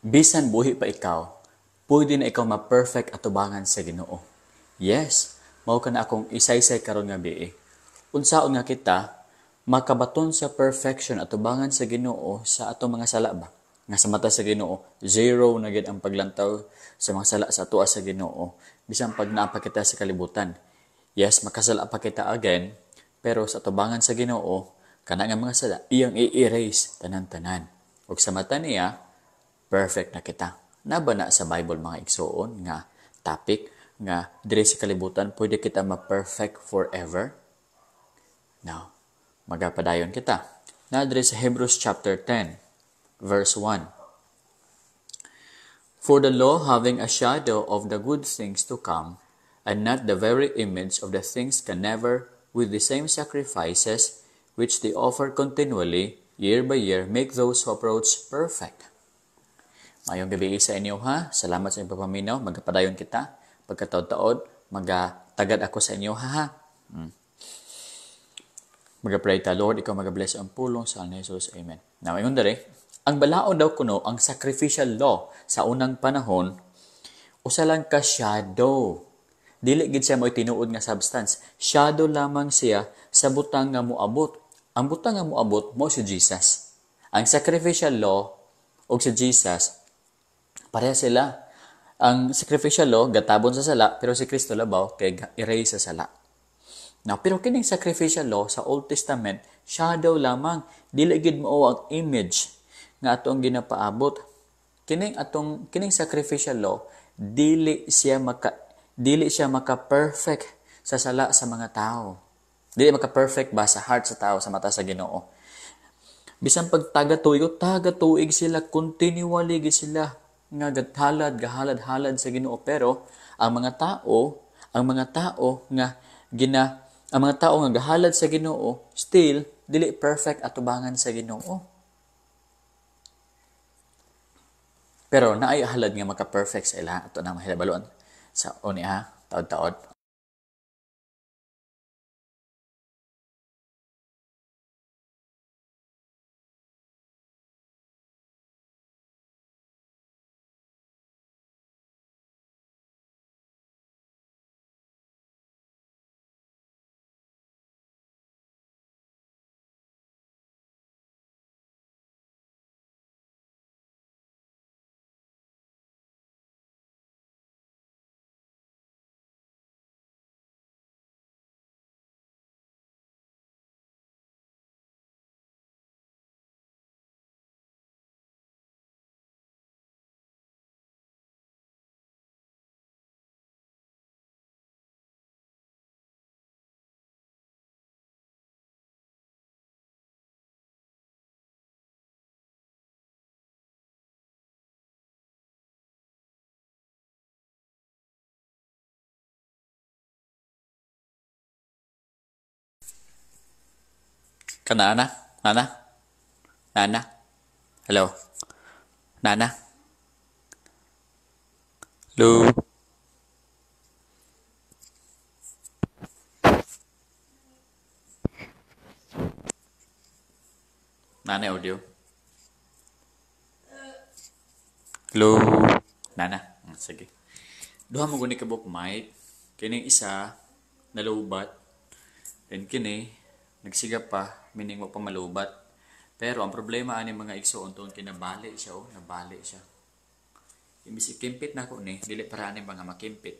Bisan buhi pa ikaw, pwede na ikaw ma-perfect atubangan sa Ginoo. Yes, mao kana akong isaysay karon nga gabii. Unsaon nga kita makabaton sa perfection atubangan sa Ginoo sa atong mga sala ba? Nga sa mata sa Ginoo, zero na gid ang paglantaw sa mga sala sa atoa sa Ginoo bisan pag naa pa kita sa kalibutan. Yes, makasala pa kita again, pero sa atubangan sa Ginoo, kana nga mga sala iyang i-erase tanan-tanan. Ug sa mata niya, perfect na kita. Naba na sa Bible mga igsuon nga topic nga diri sa kalibutan pwede kita ma-perfect forever? Now, magapadayon kita. Na diri sa Hebrews chapter 10, verse 1. For the law having a shadow of the good things to come, and not the very image of the things, can never, with the same sacrifices which they offer continually, year by year, make those who approach perfect. Mayong gabi sa inyo ha. Salamat sa inyong pagpaminaw. Magapadayon kita. Pagkataod-taod, magatagad ako sa inyo ha ha. Magapray ta, Lord, ikaw magabless ang pulong sa ni Jesus. Amen. Now, ingon dere, ang balaod daw kuno ang sacrificial law sa unang panahon, usa lang ka shadow. Dili gid siya mo'y tinuod nga substance. Shadow lamang siya sa butang nga moabot. Ang butang nga moabot mo si Jesus. Ang sacrificial law og si Jesus, pareha sila. Ang sacrificial law gatabon sa sala, pero si Kristo labaw kay erase sa sala. Now, pero kining sacrificial law sa Old Testament, shadow lamang, dili gid mao ang image nga atong ginapaabot. Kining sacrificial law dili siya maka-perfect sa sala sa mga tao. Dili maka-perfect ba sa heart sa tao sa mata sa Ginoo. Bisan pag taga-tuig, taga-tuig sila, continually gid sila nga gahalad, gahalad-halad sa Ginoo, pero ang mga tao nga gahalad sa Ginoo still dili perfect atubangan sa Ginoo. Pero naay halad nga maka-perfect sa ila ato nang mahibaluan sa uni ha, taod-taod. Nana? Nana? Nana? Hello? Nana? Hello? Nana audio? Hello? Nana? Sige. Duha mo guni kabuk mic. Kining isa, nalubat. Then kini, nagsiga pa, meaning wa pa malubat. Pero ang problema ani mga igsoon tuon kinabali siya, oh, nabali siya. Imbis ikimpit na ko ni, dili para ani mga makimpit.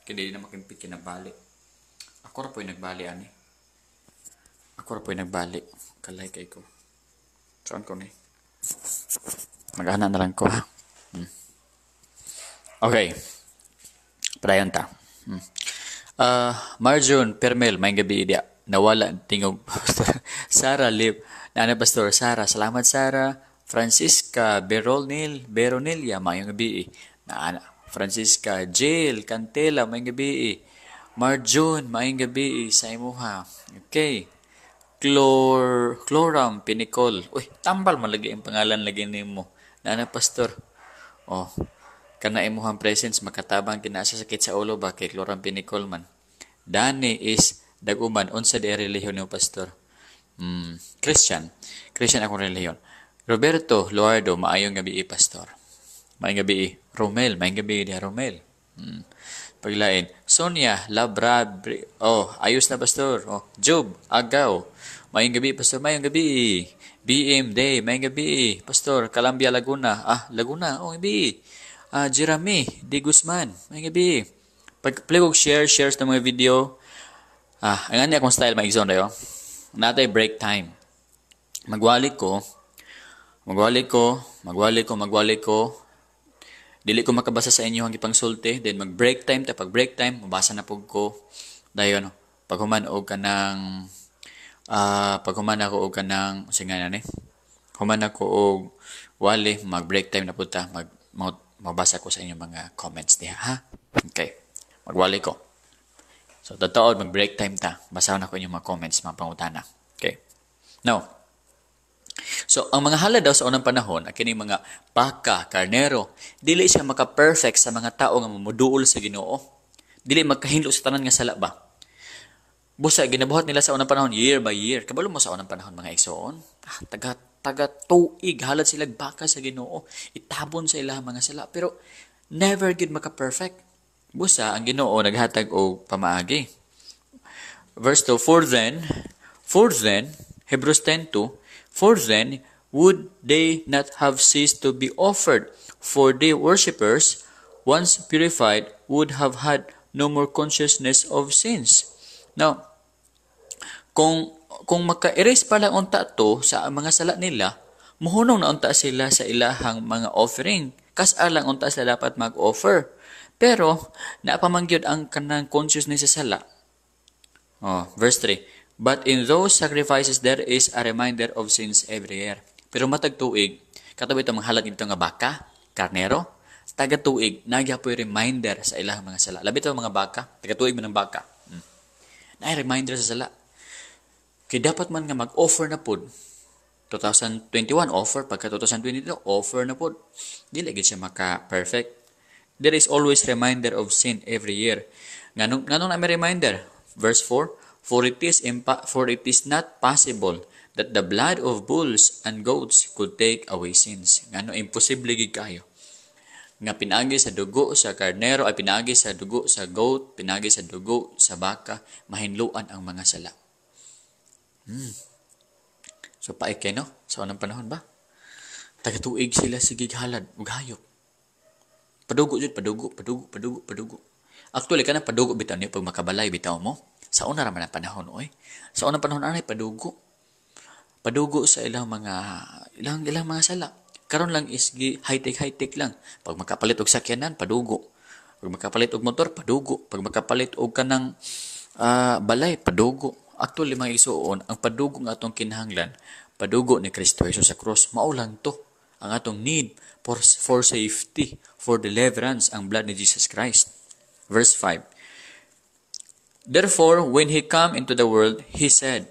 Kaya dili na makimpit, kinabali. Ako ra po'y nagbali ani. Ako ra po'y nagbali. Kalay kay ko. Saan ko ni? Maghana na lang ko ha. Okay. Padayon ta. Marjun Permel, may gabi dia. Nawala tingog. Sarah Lip. Nana Pastor Sarah, salamat Sarah. Francisca Beronil, Beronilla, mayong gabi. Naana Francisca Jill Cantela, mayong gabi. Marjun, mayong gabi sa imuha. Okay. Chloram Pinicol. Uy, tambal man lagi ang pangalan lagi nimo. Nana Pastor. Oh, kana imuhang presence makatabang kina sa sakit sa ulo ba kay Chloram Pinicol man. Dani is daguman unsa di relihiyon ni Pastor? Christian. Christian akong relihiyon. Roberto Luardo, maayong gabi, Pastor. Maayong gabi. Romel, maayong gabi diha, Romel. Paglain. Sonia Labra, oh, ayos na, Pastor. Oh, Job Agaw. Maayong gabi, Pastor. Maayong gabi. BM Day, maayong gabi. Pastor, Calambia, Laguna. Ah, Laguna. Oh, gabi. Ah, Jeremy D. Guzman. Maayong gabi. Pag play og share, share sa mga video. Ah, ang ani akong style, mga igsoon dayo. Natay break time. Magwali ko, magwali ko, magwali ko, magwali ko. Dili ko makabasa sa inyo ang ipangsulti. Then mag break time ta. Pag break time, mabasa na pug ko. Dayon pag human ako og kanang sige na ni. Human ako og wali, mag break time na pud ta, mag mabasa ko sa inyong mga comments diha, ha. Okay. Magwali ko. So totoo, mag break time ta. Basahon ako inyong mga comments, mga pangutana. Okay. Now, so, ang mga halad daw sa unang panahon, ang kining mga baka, karnero, dili siya maka-perfect sa mga tao nga mamuduol sa Ginoo. Dili magkahinlo sa tanan nga sala ba. Busa ginabuhat nila sa unang panahon year by year. Kabalo mo sa unang panahon, mga igsoon, ah, taga taga tuig halad sila baka sa Ginoo, itabon sa ilang mga sala, pero never gid maka-perfect. Busa ang Ginoo naghatag og pamaagi. Verse 2, for then, Hebrews 10:2, "For then would they not have ceased to be offered? For the worshippers, once purified, would have had no more consciousness of sins." Now, kung maka-erase pa lang unta to sa mga sala nila, muhunong na unta sila sa ilahang mga offering. Kas-a lang unta sila dapat mag-offer. Pero, napamangyod ang kanang consciousness sa sala. Oh, verse 3. "But in those sacrifices there is a reminder of sins every year." Pero matag tuig, kato ito mga halad ito nga baka, karnero, taga tuig, nagyapoy reminder sa ilang mga sala. Labi ito mga baka, taga tuig man ang baka. Naay reminder sa sala. Kaya dapat man nga mag-offer na pod. 2021 offer, pagka 2022 offer na pod. Dili gid siya maka-perfect. There is always reminder of sin every year. Nganong na may reminder? Verse 4, For it is not possible that the blood of bulls and goats could take away sins." Ngano imposible gid kayo nga pinaagi sa dugo sa karnero ay pinaagi sa dugo sa goat, pinaagi sa dugo sa baka, mahinluan ang mga sala. So paik kay no sa unang panahon ba? Tagatuig sila sige halad ug hayop. Padugo jud, padugo, padugo, padugo, padugo. Actually kana padugo bitaw niyo pag makabalay bitaw mo. Sa una ra man ang panahon oy. Sa unang panahon anay padugo. Padugo sa ilang mga sala. Karon lang is gi high-tech high-tech lang. Pag makapalit og sakyanan, padugo. Pag makapalit og motor, padugo. Pag makapalit og kanang balay, padugo. Actually, mga igsuon, ang padugo nga atong kinahanglan, padugo ni Kristo Jesus sa cross, mao lang to. Ang atong need for safety, for deliverance, ang blood ni Jesus Christ. Verse 5. "Therefore, when He come into the world, He said,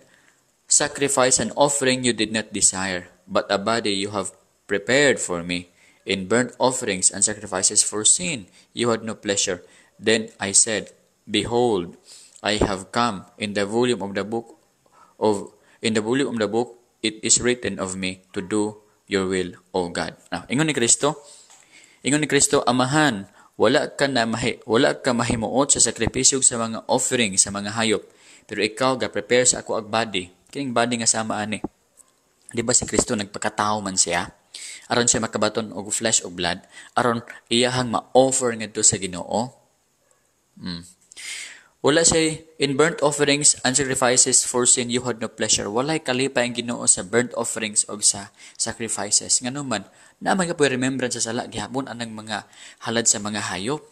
'Sacrifice and offering you did not desire, but a body you have prepared for me. In burnt offerings and sacrifices for sin you had no pleasure. Then I said, Behold, I have come. In the volume of the book it is written of me to do your will, O God.'" Now, ingon ni Kristo, "Amahan, wala ka mahimuot sa sakripisyo sa mga offering sa mga hayop, pero ikaw ga prepare sa ako ag body." Kining body nga sama ani. Di ba si Kristo nagpakatao man siya? Aron siya makabaton og flesh og blood, aron iyahang ma-offer ngadto sa Ginoo. Wala siya, "In burnt offerings and sacrifices for sin you had no pleasure." Walay kalipay ang Ginoo sa burnt offerings og sa sacrifices. Ngano man, naa man poy remembrance sa sala gihapon anang mga halad sa mga hayop.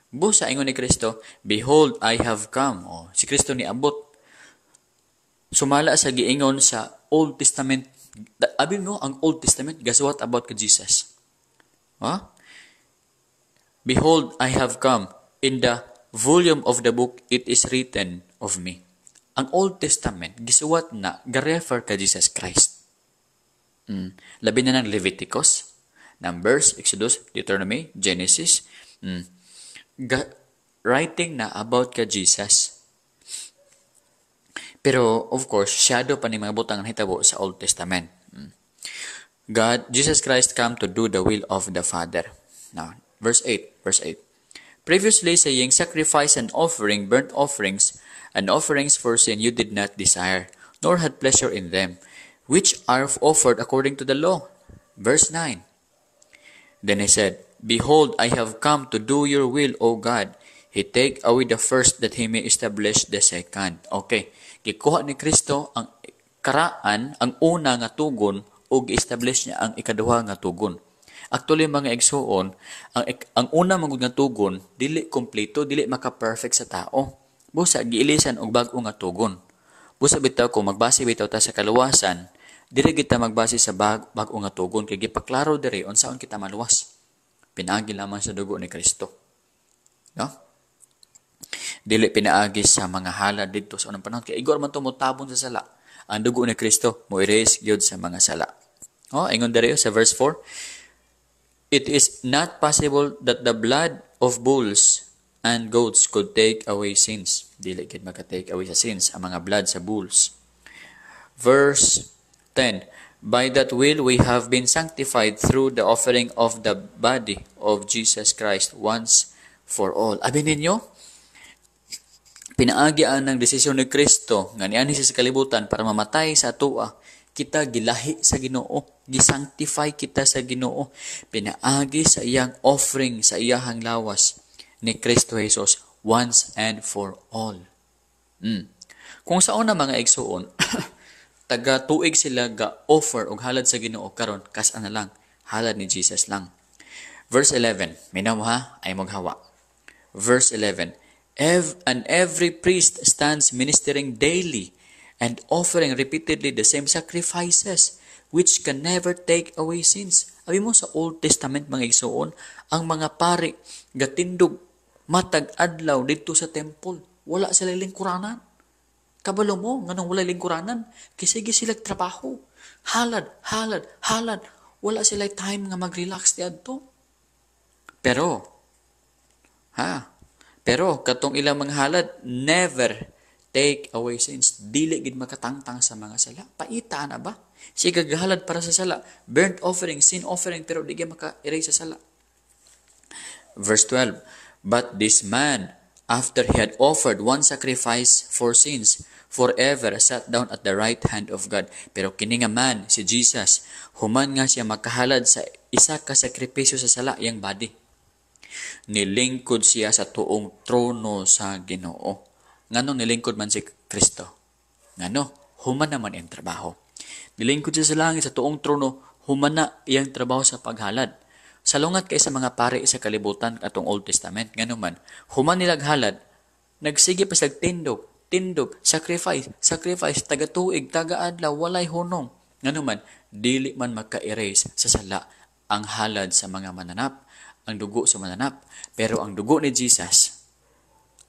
Busa ingon ni Kristo, "Behold, I have come." Oh, si Kristo ni abot. Sumala sa giingon sa Old Testament. Abi mo ang Old Testament gasuwat about kay Jesus. Huh? "Behold, I have come. In the volume of the book it is written of me." Ang Old Testament gisuwat na ga-refer kay Jesus Christ. Labi na ng Leviticus, Numbers, Exodus, Deuteronomy, Genesis. Writing na about ka Jesus. Pero of course, shadow pa ni mga butang nga hitabo sa Old Testament. God, Jesus Christ come to do the will of the Father. Now, verse 8, verse 8. Previously saying, "Sacrifice and offering, burnt offerings, and offerings for sin you did not desire, nor had pleasure in them, which are offered according to the law." Verse 9. Then he said, "Behold, I have come to do your will, O God." He take away the first that he may establish the second. Okay. Gikuha ni Kristo ang karaan, ang una nga tugon, ug establish niya ang ikaduha nga tugon. Actually, mga igsuon, ang una man nga tugon dili kompleto, dili maka-perfect sa tao. Busa giilisan og bag-o nga tugon. Busa bitaw kung magbase bitaw ta sa kaluwasan, diri kita magbase sa bag-o nga tugon kay gipaklaro diri unsaon kita maluwas. Pinaagi lamang sa dugo ni Kristo. No? Dili pinaagi sa mga halad didto sa unang panahon kay igor man to motabon sa sala. Ang dugo ni Kristo mo erase gyud sa mga sala. Oh, ingon diri sa verse 4, "It is not possible that the blood of bulls and goats could take away sins." Dili gid maka-take away sa sins ang mga blood sa bulls. Verse 10, "By that will we have been sanctified through the offering of the body of Jesus Christ once for all." Abi ninyo, pinaagi ang desisyon ni Kristo nga nianhi siya sa kalibutan para mamatay sa atoa, kita gilahi sa Ginoo, gisanctify kita sa Ginoo pinaagi sa iyang offering sa iyahang lawas ni Kristo Jesus once and for all. Kung sa una, mga igsuon, taga tuig sila ga offer og halad sa Ginoo, karon kas na lang, halad ni Jesus lang. Verse 11, minaw mo ha, ay maghawa. Verse 11, "And every priest stands ministering daily and offering repeatedly the same sacrifices, which can never take away sins." Abi mo sa Old Testament, mga igsuon, ang mga pari gatindog matag adlaw didto sa temple. Wala sila lingkuranan. Kabalo mo, nganong wala lingkuranan? Kay sige sila trabaho. Halad, halad, halad. Wala sila time nga mag-relax diadto. Pero, ha? Pero katong ilang mga halad never take away sins. Dili gid makatangtang sa mga sala. Paita na ba? Sige ghalad para sa sala. Burnt offering, sin offering, pero di gyud maka-erase sa sala. Verse 12, "But this man, after he had offered one sacrifice for sins, forever sat down at the right hand of God." Pero kini nga man, si Jesus, human nga siya makahalad sa isa ka sakripisyo sa sala, iyang body, nilingkod siya sa tuong trono sa Ginoo. Nganong nilingkod man si Kristo? Ngano? Human naman iyang trabaho. Nilingkod siya sa langit sa tuong trono, human na iyang trabaho sa paghalad. Salungat kay sa mga pari sa kalibutan atong Old Testament, ngano man, human nilag halad, nagsige pa sa tindog, tindog, sacrifice, sacrifice, taga tuig, taga adlaw, walay hunong. Ngano man, dili man maka-erase sa sala ang halad sa mga mananap, ang dugo sa mananap. Pero ang dugo ni Jesus,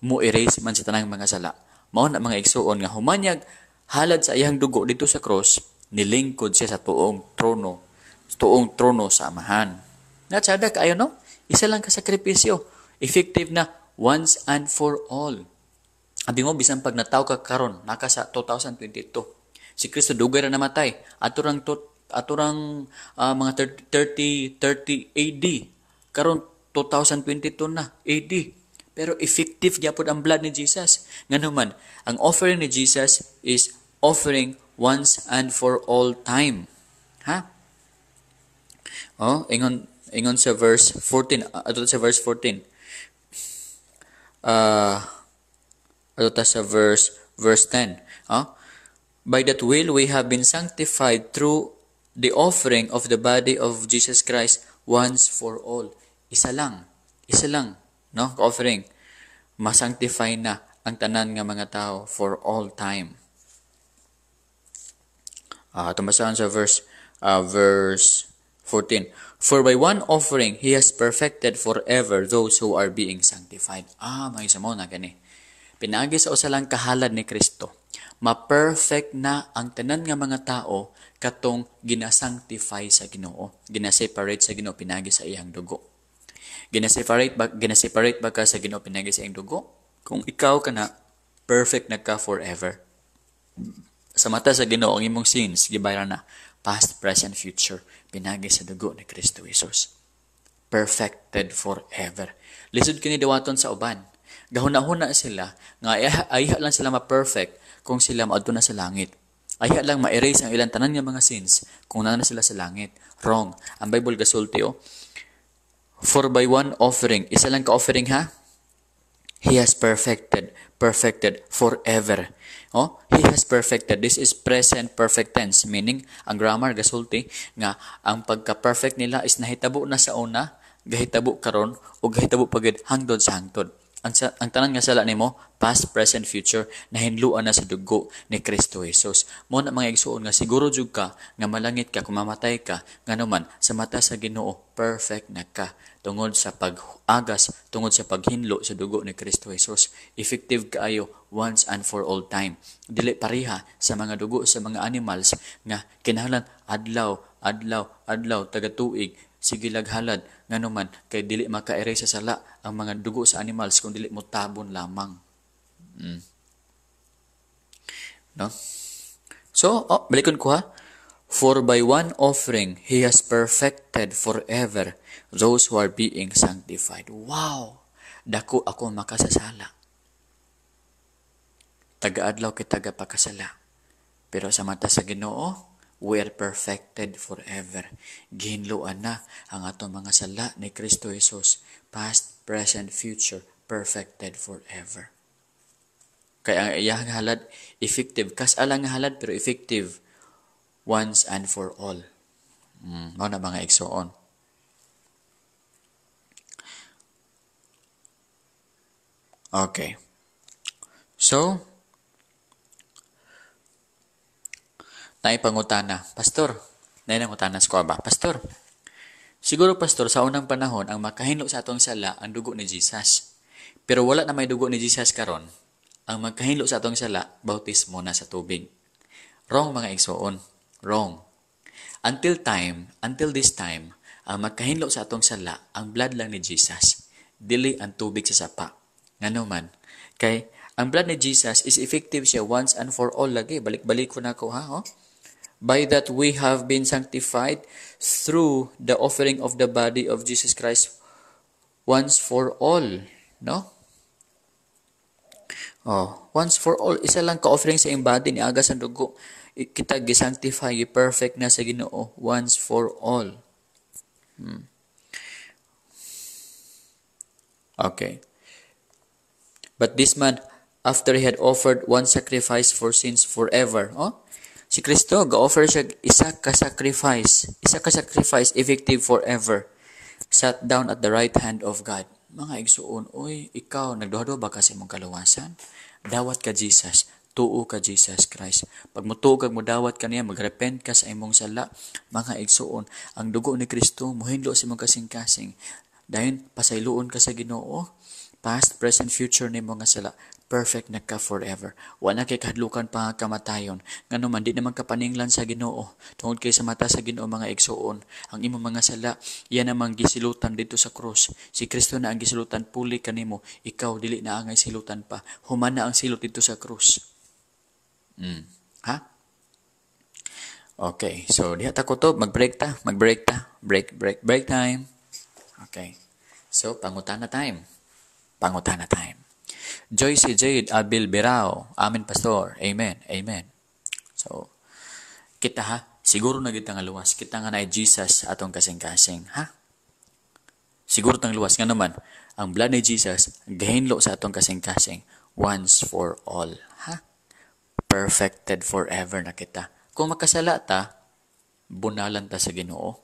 mo erase man sa tanang mga sala. Mao na, mga igsuon, nga humanyag halad sa iyang dugo dito sa cross, nilingkod siya sa tuong trono sa Amahan. Natsada kaayo, no? Isa lang ka sakripisyo. Effective na once and for all. Abi mo, bisan pag nataw ka karon, naka sa 2022. Si Kristo dugay ra namatay. Ato rang mga 30 30 AD. Karon 2022 na AD. Pero effective gyapon ang blood ni Jesus. Ngano man, ang offering ni Jesus is offering once and for all time. Ha? Oh, ingon sa verse 14, ato sa verse 14. Ato ta sa verse 10. Oh? "By that will we have been sanctified through the offering of the body of Jesus Christ once for all." Isa lang. Isa lang, no? Offering. Masanctify na ang tanan nga mga tao for all time. Tumasahan sa verse 14. "For by one offering he has perfected forever those who are being sanctified." Ah, may mo na gani. Pinaagi sa usa lang kahalad ni Kristo, ma-perfect na ang tanan nga mga tao katong gina-sanctify sa Ginoo, gina-separate sa Ginoo pinaagi sa iyang dugo. Gina-separate ba ka sa Ginoo pinaagi sa iyang dugo? Kung ikaw kana perfect na ka forever. Sa mata sa Ginoo, ang imong sins gibayaran na. Past, present, future, pinagi sa dugo ni Kristo Jesus. Perfected forever. Lisod kini dawaton sa uban. Gahuna-huna sila nga ayha lang sila ma-perfect kung sila maadto na sa langit. Ayha lang ma-erase ang ilang tanan nga mga sins kung naa na sila sa langit. Wrong. Ang Bible gasulti, oh. For by one offering, isa lang ka offering ha? He has perfected, perfected forever. Oh, he has perfected. This is present perfect tense, meaning ang grammar gasulti nga ang pagka-perfect nila is nahitabo na sa una, gahitabo karon ug gahitabo pagid hangtod sa hangtod. Ang tanan nga sala nimo, past, present, future, nahinluan na sa dugo ni Kristo Jesus. Mo na mga igsuon nga siguro jud ka nga malangit ka kung mamatay ka, nganuman sa mata sa Ginoo perfect na ka tungod sa pag-agas, tungod sa paghinlo sa dugo ni Kristo Jesus. Effective kaayo once and for all time. Dili pareha sa mga dugo sa mga animals nga kinahanglan adlaw, adlaw, adlaw, taga-tuig, sige laghalad, nganuman kay dili maka-erase sa sala ang mga dugo sa animals kung dili mo tabon lamang. No? So, oh, balikon ko ha. For by one offering he has perfected forever those who are being sanctified. Wow! Dako ako makasasala. Taga-adlaw kay taga pakasala. Pero sa mata sa Ginoo, we are perfected forever. Gihinloan na ang atong mga sala ni Kristo Jesus. Past, present, future, perfected forever. Kaya ang iyang halad, effective. Kas-a lang nga halad, pero effective once and for all. Mao na mga igsoon. Okay. So, naay pangutana. Pastor, naay nangutana sa kuha ba? Pastor, siguro pastor, sa unang panahon, ang makahinlo sa atong sala, ang dugo ni Jesus. Pero wala na may dugo ni Jesus karon. Ang magkahinlo sa atong sala, bautismo na sa tubig. Wrong mga igsoon. Wrong. Until this time, ang magkahinlo sa atong sala, ang blood lang ni Jesus. Dili ang tubig sa sapa. Ngano man? Kay, ang blood ni Jesus is effective siya once and for all lagi. Balik-balik ko na ko ha. Oh? By that we have been sanctified through the offering of the body of Jesus Christ once for all. No? Oh, once for all. Isa lang ka-offering sa iyong body ni agas ang dugo. Kita gisanctify, perfect na sa Ginoo once for all. Okay. But this man, after he had offered one sacrifice for sins forever, oh, si Kristo ga-offer siya isa ka sacrifice, isa ka sacrifice effective forever, sat down at the right hand of God. Mga igsuon, oy, ikaw nagduha-duha ba ka sa imong kaluwasan? Dawat ka Jesus, tuo ka Jesus Christ. Pag mutuo kag mudawat ka niya, magrepent ka sa imong sala, mga igsuon, ang dugo ni Kristo mohinlo sa imong kasing-kasing. Dayon pasayloon ka sa Ginoo, past, present, future nimo nga sala, perfect na ka forever. Wala kay kahadlukan pa nga kamatayon. Ngano man di naman kapaninglan sa Ginoo. Tungod kay sa mata sa Ginoo mga igsuon, ang imong mga sala iya namang gisilutan dito sa krus. Si Kristo na ang gisilutan puli kanimo, ikaw dili na angay silutan pa. Human na ang silot dito sa krus. Ha? Okay, so diha ta kutob, mag-break ta, mag-break ta, break, break, break time. Okay. So pangutana time. Pangutana time. Joyce Jade Abil Berao. Amen, Pastor. Amen. Amen. So, kita ha, siguro na kita nga luwas. Kita nga na Jesus atong kasing-kasing. Ha? Siguro tang luwas. Nga naman, ang blood ni Jesus, gahinlo sa atong kasing-kasing once for all. Ha? Perfected forever na kita. Kung makasala ta, bunalan ta sa Ginoo.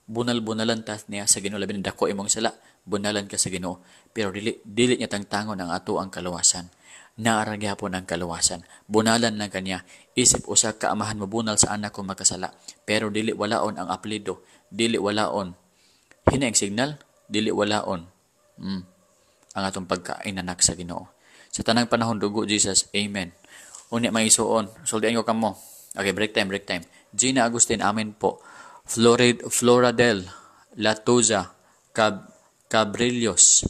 Bunal-bunalan ta niya sa Ginoo. Labi na dako imong sala, bunalan ka sa Ginoo. Pero dili niya tangtangon ang ato ang kaluwasan. Naara gyapon ang kaluwasan. Bunalan lang kanya. Isip usa ka amahan mobunal sa anak kung makasala. Pero dili walaon ang apelyido. Dili walaon. Hina ang signal, dili walaon. Ang atong pagkainanak sa Ginoo. Sa tanang panahon dugo Jesus. Amen. Unya may isuon. Sultian ko kamo. Okay, break time, break time. Gina Agustin, amen po. Floradel Latuza Cabrillos.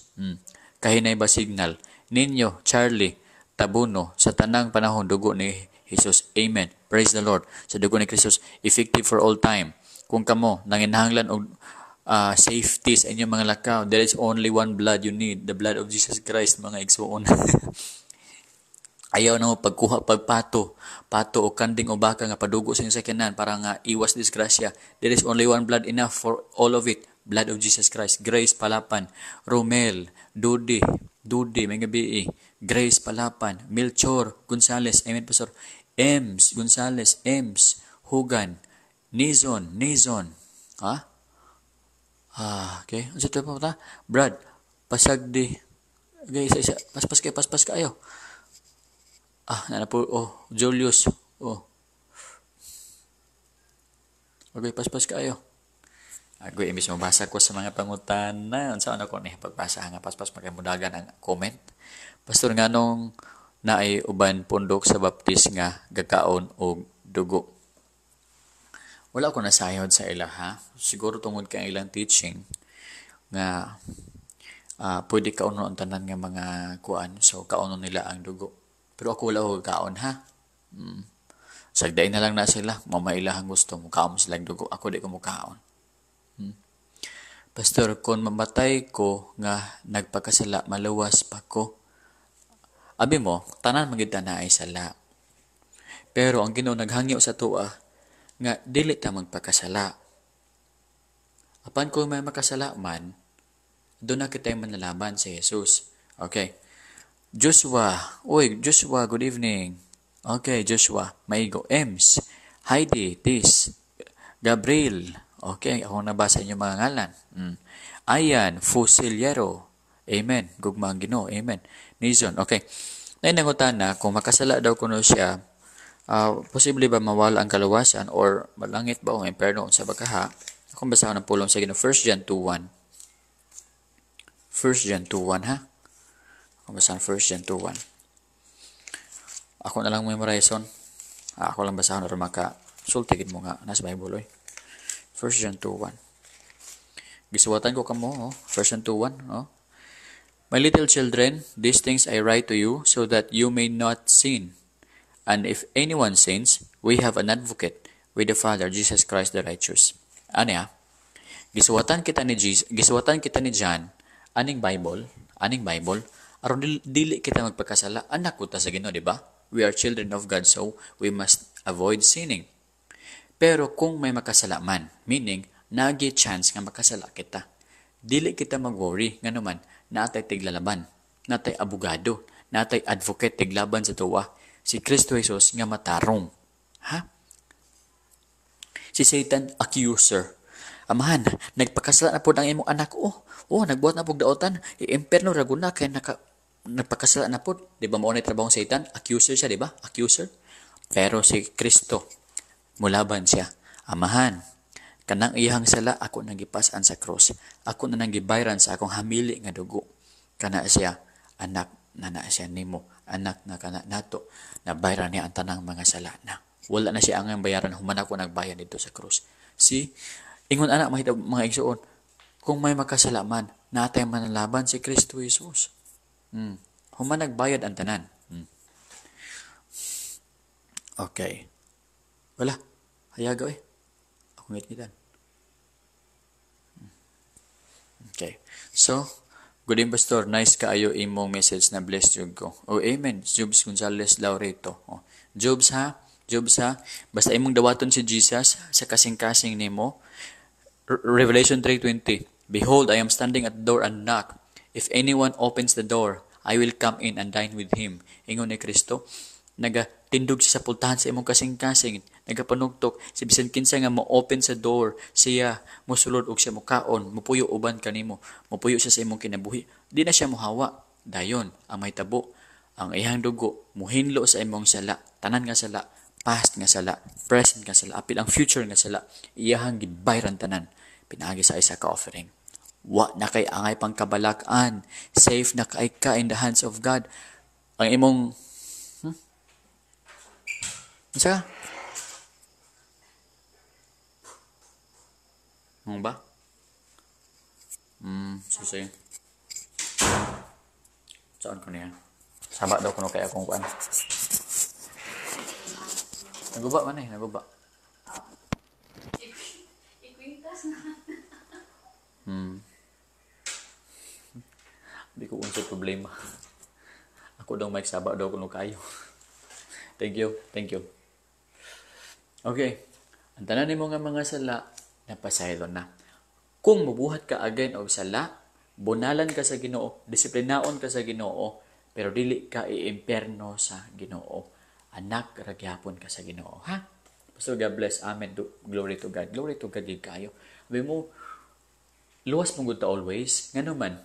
Kahinay ba signal? Ninyo, Charlie Tabuno, sa tanang panahon dugo ni Jesus. Amen. Praise the Lord. Sa dugo ni Kristo, effective for all time. Kung kamo nanginahanglan og safety sa inyong mga lakaw, there is only one blood you need, the blood of Jesus Christ, mga igsuon. Ayaw na mo pagkuha pagpato, pato o kanding o baka nga padugo sa inyong sakyanan para nga iwas disgrasya. There is only one blood enough for all of it. Blood of Jesus Christ. Grace Palapan, Romel, Dudi, Dudi, may gabi. Grace Palapan, Melchor Gonzales, amen, Pastor. Ems Gonzales, Ems, Hugan, Nizon, Nizon. Ha? Ah, okay. Unsa to pa ta? Brad, pasagdi. Okay, isa isa. Paspas kay, paspas kayo. Ah, na po. Oh, Julius. Oh. Okay, paspas kayo. Agoy, imbis mabasa ko sa mga pangutana. Unsa ano ko ni pagbasa nga paspas makamudagan ang comment. Pastor, nganong naay uban pundok sa Baptist nga gakaon og dugo? Wala ko nasayod sa ila, ha. Siguro tungod kay ang ilang teaching nga pwede kaonon ang tanan nga mga kuan, so kaonon nila ang dugo. Pero ako wala ko kaon, ha. Sagdain na lang na sila, mamailahang gusto, mukaon sila dugo. Ako di ko mukaon. Pastor, kung mamatay ko nga nagpakasala, maluwas pa ko. Abi mo, tanan magid na ay sala. Pero ang Ginoo naghangyo sa tuwa nga dili ta magpakasala. Apan kung may makasala man, doon na kita'y manalaban sa Jesus. Okay. Joshua. Uy, Joshua, good evening. Okay, Joshua. Maigo. Ems. Heidi. Tis. Gabriel. Okay, ako nabasa inyong mga ngalan. Ayan, Fusiliero. Amen. Gugma ang Ginoo. Amen. Nizon. Okay. Nainangutan na, kung makasala daw kuno siya, posible ba mawala ang kaluwasan or malangit ba o ang imperno sa bakaha? Akong basahon ang pulong sa Ginoo. 1 John 2:1. 1 John 2:1, ha? Akong basahon 1 John 2:1. Ako na lang memorizon. Ako lang basahon aron maka sultigin mo nga nasa Bible oy. 1 John 2:1. Gisuwatan ko kamo, oh. 1 John 2:1, oh. My little children, these things I write to you so that you may not sin. And if anyone sins, we have an advocate with the Father, Jesus Christ the righteous. Ano ya? Gisuwatan kita ni Jesus, gisuwatan kita ni John aning Bible, aron dili kita magpakasala. Anak ko ta sa Ginoo, di ba? We are children of God, so we must avoid sinning. Pero kung may makasala man, meaning nagi chance nga makasala kita, dili kita mag-worry ngano man natay tiglalaban, natay abogado, natay advocate tiglaban sa tuwa, si Kristo Jesus nga matarong. Ha? Si Satan, accuser. Amahan, nagpakasala na po ang imong anak. Oh, oh, nagbuhat na po daotan. I-imperno raguna kay nagpakasala na po. Di ba mao na trabaho Satan? Accuser siya, di ba? Accuser. Pero si Kristo, mulaban siya. Amahan, kanang iyang sala ako nang gipas-an sa cross. Ako na nang gibayran sa akong hamili nga dugo. Kana siya, anak na na siya nimo, anak na kana nato, nabayran niya ang tanang mga sala na. Wala na siya ang bayaran, human ako nagbayad dito sa cross. See, ingon anak mahita mga igsuon, kung may makasala man, natay manalaban si Kristo Jesus. Human nagbayad ang tanan. Okay. Wala. Hayaga eh. Ako ngit-ngitan. Okay. So, good evening, Pastor. Nice kaayo imong message na blessed jud ko. Oh, amen. Jobs Gonzales Laureto. Oh. Jobs ha? Jobs ha? Basta imong dawaton si Jesus sa kasing-kasing nimo. Revelation 3:20. Behold, I am standing at the door and knock. If anyone opens the door, I will come in and dine with him. Ingon ni Kristo, nagatindog siya sa pultahan sa imong kasing-kasing, nagapanugtok si bisan kinsa nga mo-open sa door, siya mosulod og siya mokaon, mopuyo uban kanimo, mopuyo siya sa imong kinabuhi. Di na siya mohawa. Dayon ang mahitabo, ang iyang dugo mohinlo sa imong sala, tanan nga sala, past nga sala, present nga sala, apil ang future nga sala, iyahang gibayran tanan pinaagi sa isa ka offering. Wa na kay angay pang kabalak-an, safe na kay ka in the hands of God. Ang imong unsa ka? Ano ba? Susi. Saan ko niya? Saba daw kuno kay akong kuan. Naguba man eh, naguba. Ikwintas na. Di ko unsay problema. Ako daw mic saba daw kuno kayo. Thank you, thank you. Okay. Ang tanan nimo nga mga sala napasaylo na. Kung mubuhat ka again og sala, bunalan ka sa Ginoo, disiplinaon ka sa Ginoo, pero dili ka iimperno sa Ginoo. Anak ra gyapon ka sa Ginoo, ha? Pastor, God bless. Amen. Glory to God. Glory to God gid kayo. Abi mo luwas mo gud ta always. Ngano man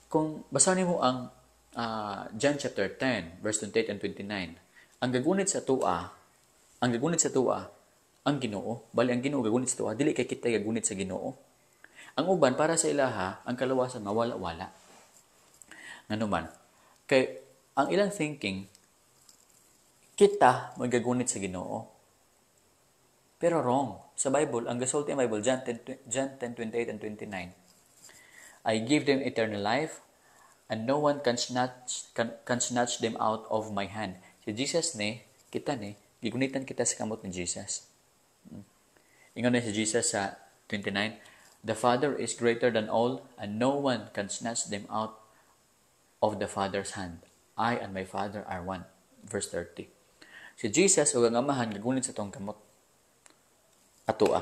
kung basa nimo ang John chapter 10 verse 28 and 29, ang gagunit sa tuwa, ang gagunit sa tuwa ang Ginoo, bali ang Ginoo gagunit sa tuwa, dili kay kita gagunit sa Ginoo. Ang uban para sa ilaha, ang kalawasan mawala-wala. Ngano man kay ang ilang thinking kita magagunit sa Ginoo. Pero wrong. Sa Bible, ang gasulti ang Bible, John 10, John 10, 28 and 29. I give them eternal life, and no one can snatch them out of my hand. Si Jesus ni, kita ni, gigunitan kita sa kamot ni Jesus. Ingon na si Jesus sa 29, "The Father is greater than all, and no one can snatch them out of the Father's hand. I and my Father are one." Verse 30. Si Jesus ug ang Amahan gagunit sa atong kamot. Atoa.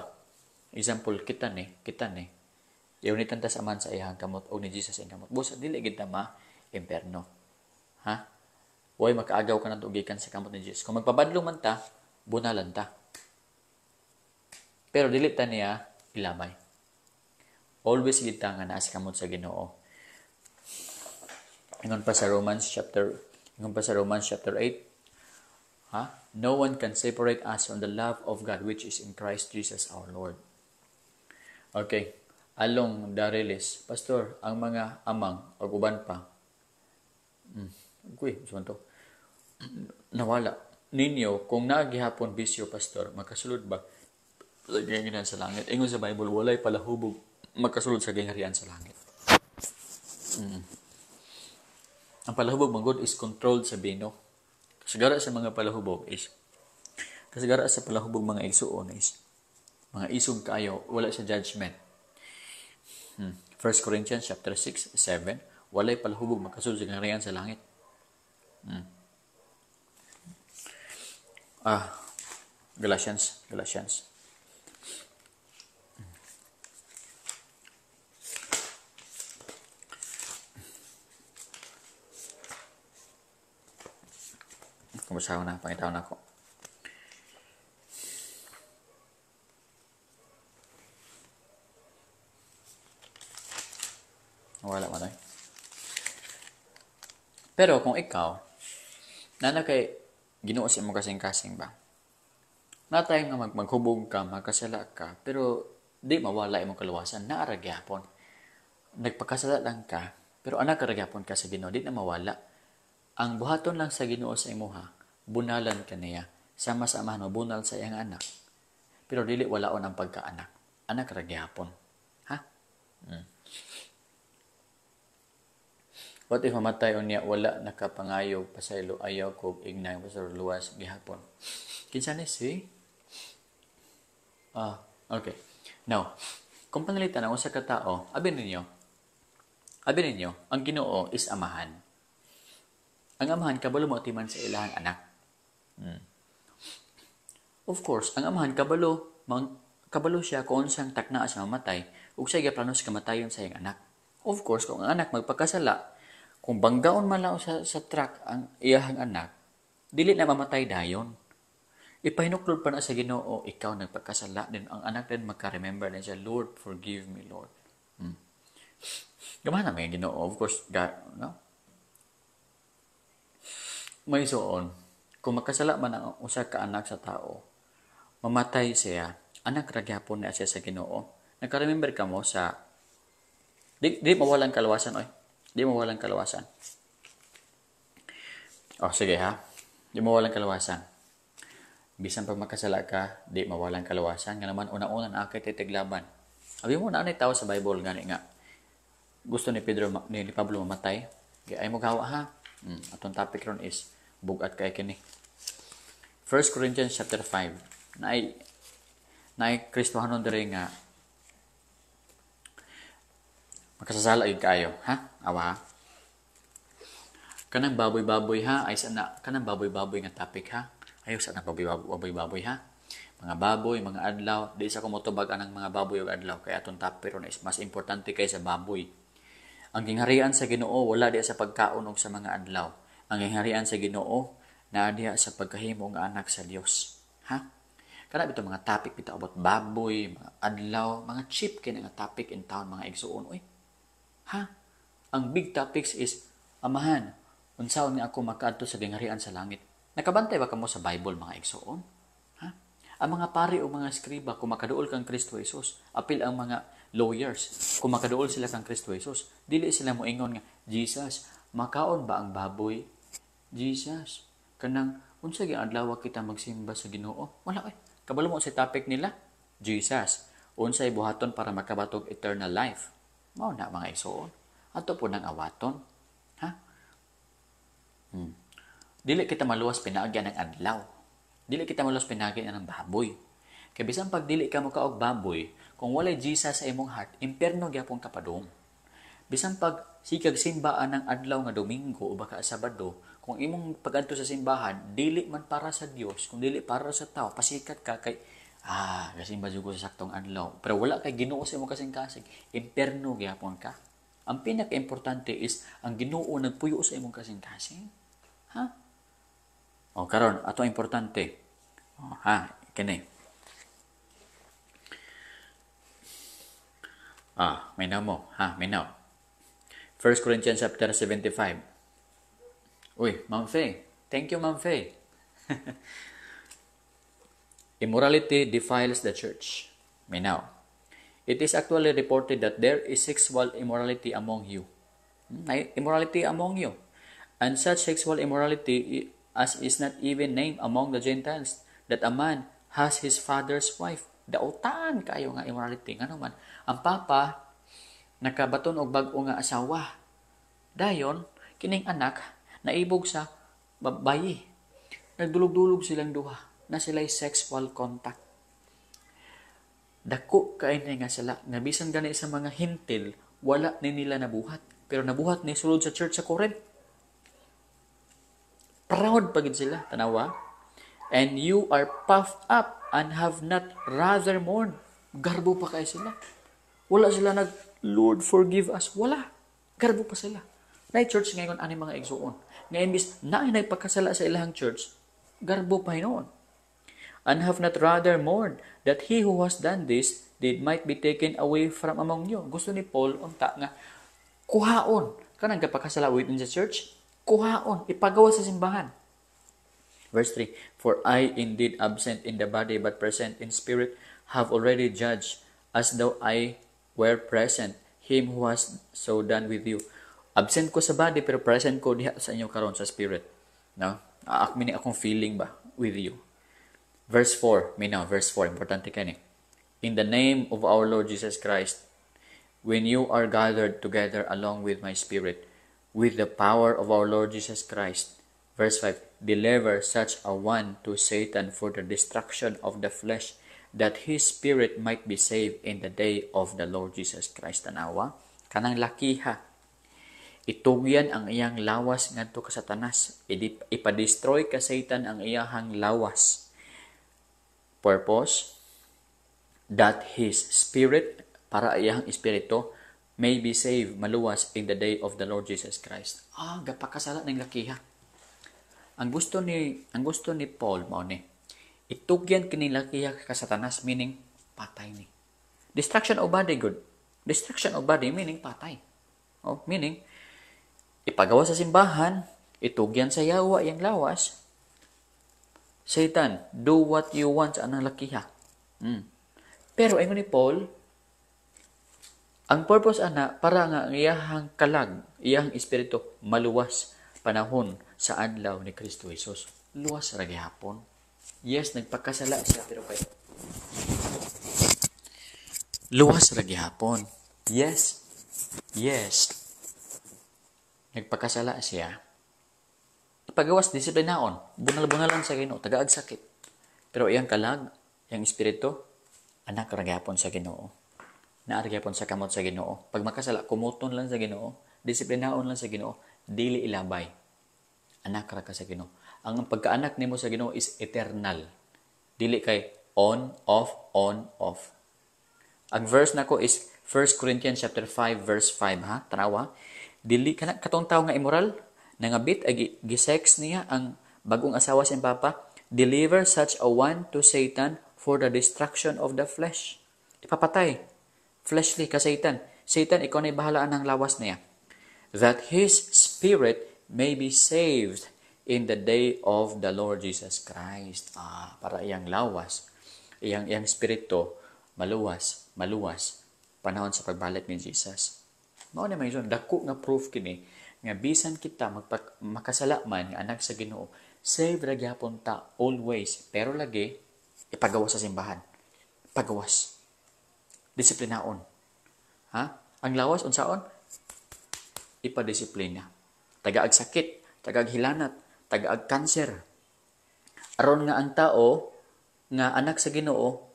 Example, kita ni, kita ni. Iunitan ta sa Amahan sa iyang kamot og ni Jesus sa iyang kamot. Busa dili gid ta ma imperno. Ha? Way makaagaw ka nato gikan sa kamot ni Jesus. Kung magpabadlong man ta, bunalan ta. Pero dili ta niya ilamay. Always gid ta nga naa sa kamot sa Ginoo. Ingon pa sa Romans chapter 8, ha? "No one can separate us from the love of God which is in Christ Jesus our Lord." Okay. Along Dareles, "Pastor, ang mga amang ug uban pa." Uy, unsa man to? Nawala. "Ninyo, kung naa gihapon bisyo, Pastor, makasulod ba sa gingharian sa langit?" Ingon sa Bible, walay palahubog makasulod sa gingharian sa langit. Ang palahubog man is controlled sa bino. Kasagara sa palahubog, mga igsuon, is mga isog kayo, wala sa judgment. 1 Corinthians chapter 6, 7, walay palahubog makasulod sa gingharian sa langit. Ah, Galatians, Galatians. Kumusta na, pangitaw na ako. Wala man ay. Pero kung ikaw, nana kay Ginoo sa imong kasing-kasing ba? Natay nga maghubog ka, magkasala ka, pero di mawala imong kaluwasan, naa ra gyapon. Nagpakasala lang ka, pero anak ra gyapon ka sa Ginoo, di na mawala. Ang buhaton lang sa Ginoo sa imuha, bunalan ka niya. Sama sa amahan mabunal sa iyang anak. Pero dili walaon ang pagkaanak. Anak ra gyapon. Ha? "What if mamatay unya wala nakapangayo pasaylo, ayaw ko ignay, Pastor, luwas gihapon?" Kinsa ni si? Ah, okay. Now, kung panalitan ang usa ka tao, abi ninyo, ang Ginoo is amahan. Ang amahan kabalo mo atiman sa ilahang anak. Of course, ang amahan kabalo, kabalo siya kung unsang takna sa mamatay ug siya gaplano sa kamatayon sa iyang anak. Of course, kung ang anak magpakasala, kung banggaon man lang sa truck ang iyahang anak, dili na mamatay dayon. Ipahinuklod pa na sa Ginoo, ikaw nagpakasala din ang anak din magka-remember din siya, "Lord, forgive me, Lord." Gamahan naman yung Ginoo, of course, God, no? May suon, kung makasala man ang usa ka anak sa tao, mamatay siya, anak ra gyapon na siya sa Ginoo. Naka-remember ka mo sa di mawalan kaluwasan oy. Di mawalan kaluwasan. Oh, sige ha. Di mawalan kaluwasan. Bisan pag makasala ka, di mawalan kaluwasan. Nga naman, una-una na kay titiglaban. Abi mo na tao sa Bible gani nga. Gusto ni Pedro ni Pablo mamatay. Ay mo gawa ha. Atong topic ron is bugat kay kini. 1 Corinthians chapter 5. Naay Kristohanon diri nga makasasala gyud kaayo, ha? Awa ha? Kanang baboy-baboy ha, ay sana kanang baboy-baboy nga topic ha. Ayaw sa nang baboy-baboy ha. Mga baboy, mga adlaw, di sa ko motubag anang mga baboy ug adlaw kay atong topic ron is mas importante kaysa baboy. Ang gingharian sa Ginoo wala diha sa pagkaon og sa mga adlaw. Ang gingharian sa Ginoo naa diha sa pagkahimo nga anak sa Dios. Ha? Kana bitaw mga topic bitaw about baboy, mga adlaw, mga cheap kay nga topic in town mga igsuon oy. Ha? Ang big topics is amahan, unsaon nga ako makaadto sa gingharian sa langit. Nakabantay ba kamo sa Bible mga igsuon? Ha? Ang mga pari o mga eskriba kung makaduol kang Kristo Jesus, apil ang mga lawyers, kung makaduol sila kang Kristo Jesus, dili sila moingon nga, Jesus, makaon ba ang baboy? Jesus, kanang unsa gyud adlaw kita magsimba sa Ginoo? Wala oy. Kabalo mo sa topic nila? Jesus, unsay buhaton para makabatog eternal life? Mao na mga igsuon. Ato po nang awaton. Ha? Dili kita maluwas pinaagyan ng adlaw. Dili kita maluwas pinaagyan ng baboy. Kay bisan pag dili ka mokaog baboy, kung walay Jesus sa imong heart, impierno gyapon ka padung. Bisan pag sikag simbaan ng adlaw nga Domingo o baka Sabado, kung imong pagadto sa simbahan dili man para sa Dios, kung dili para sa tao, pasikat ka kay gasimba jud ko sa saktong adlaw. Pero wala kay Ginoo sa imong kasing-kasing, impierno gyapon ka. Ang pinaka-importante is ang Ginoo nagpuyo sa imong kasing-kasing. Ha? O karon ato ang importante. O, ha, kini. Minaw mo, ha, minaw. 1 Corinthians chapter 75. Uy, Ma'am Faye. Thank you, Ma'am Faye. Immorality defiles the church. Minaw. It is actually reported that there is sexual immorality among you. Immorality among you. And such sexual immorality as is not even named among the Gentiles, that a man has his father's wife. Dautan kayo nga immorality. Ngano man, ang papa nakabaton og bag-o nga asawa. Dayon, kining anak naibog sa babayi. Nagdulog-dulog silang duha na sila'y sexual contact. Dako kay ni nga sala nga bisan gani sa mga hintil wala ni nila nabuhat, pero nabuhat ni sulod sa church sa Corinth. Proud pagid sila, tanawa. And you are puffed up and have not rather mourned. Garbo pa kay sila. Wala sila nag, Lord, forgive us. Wala. Garbo pa sila. Nay church ngayon ani mga igsuon. Nga imbis naay nagpakasala sa ilahang church, garbo pa hinuon. And have not rather mourned that he who has done this did might be taken away from among you. Gusto ni Paul unta nga kuhaon kanang kapakasala within the church, kuhaon ipagawa sa simbahan. Verse 3, for I indeed absent in the body but present in spirit have already judged as though I were present him who has so done with you. Absent ko sa body pero present ko diha sa inyo karon sa spirit. No? Aakmi ni akong feeling ba with you. Verse 4, minaw, verse 4, importante kani. In the name of our Lord Jesus Christ, when you are gathered together along with my spirit, with the power of our Lord Jesus Christ. Verse 5, deliver such a one to Satan for the destruction of the flesh, that his spirit might be saved in the day of the Lord Jesus Christ. Tanawa, kanang lakiha. Itugyan ang iyang lawas ngadto ka Satanas. Ipadestroy ka Satan ang iyahang lawas. Purpose, that his spirit, para iyang espiritu, may be saved, maluwas in the day of the Lord Jesus Christ. Gapakasala ng lakiha. Ang gusto ni Paul mao ni, itugyan kini lakiha ka Satanas, meaning patay ni. Destruction of body, good. Destruction of body meaning patay. Oh, meaning ipagawa sa simbahan, itugyan sa yawa yang lawas. Satan, do what you want sa anang lakiha. Pero ingon ni Paul, ang purpose ana para nga ang iyahang kalag, iyahang espiritu maluwas panahon sa adlaw ni Kristo Jesus. Luwas ra gihapon. Yes, nagpakasala siya pero kay luwas ra gihapon. Yes. Yes. Nagpakasala siya. Ipagawas, disiplinaon, bunal-bunalan sa Ginoo, tagaag sakit. Pero iyang kalag, iyang espiritu, anak ra gyapon sa Ginoo. Naa ra gyapon sa kamot sa Ginoo. Pag makasala, kumuton lang sa Ginoo, disiplinaon lang sa Ginoo, dili ilabay. Anak ra ka sa Ginoo. Ang pagkaanak nimo sa Ginoo is eternal. Dili kay on, off, on, off. Ang verse nako is 1 Corinthians chapter 5 verse 5, ha. Tanawa. Dili kana katong tawo nga immoral, nangabit ay gisex niya ang bagong asawa sa iyang papa, deliver such a one to Satan for the destruction of the flesh. Ipapatay. Fleshly ka Satan. Satan, ikaw na bahalaan ng lawas niya. That his spirit may be saved in the day of the Lord Jesus Christ. Para iyang lawas, iyang iyang spirito, maluwas, maluwas, panahon sa pagbalik ni Jesus. Mao na may dako nga proof kini nga bisan kita makasala man nga anak sa Ginoo, save ra gyapon ta always, pero lagi ipagawas sa simbahan. Pagawas. Disiplinaon. Ha? Ang lawas unsaon? Ipadisiplina. Tagaag sakit, tagaag hilanat, tagaag kanser. Aron nga ang tao nga anak sa Ginoo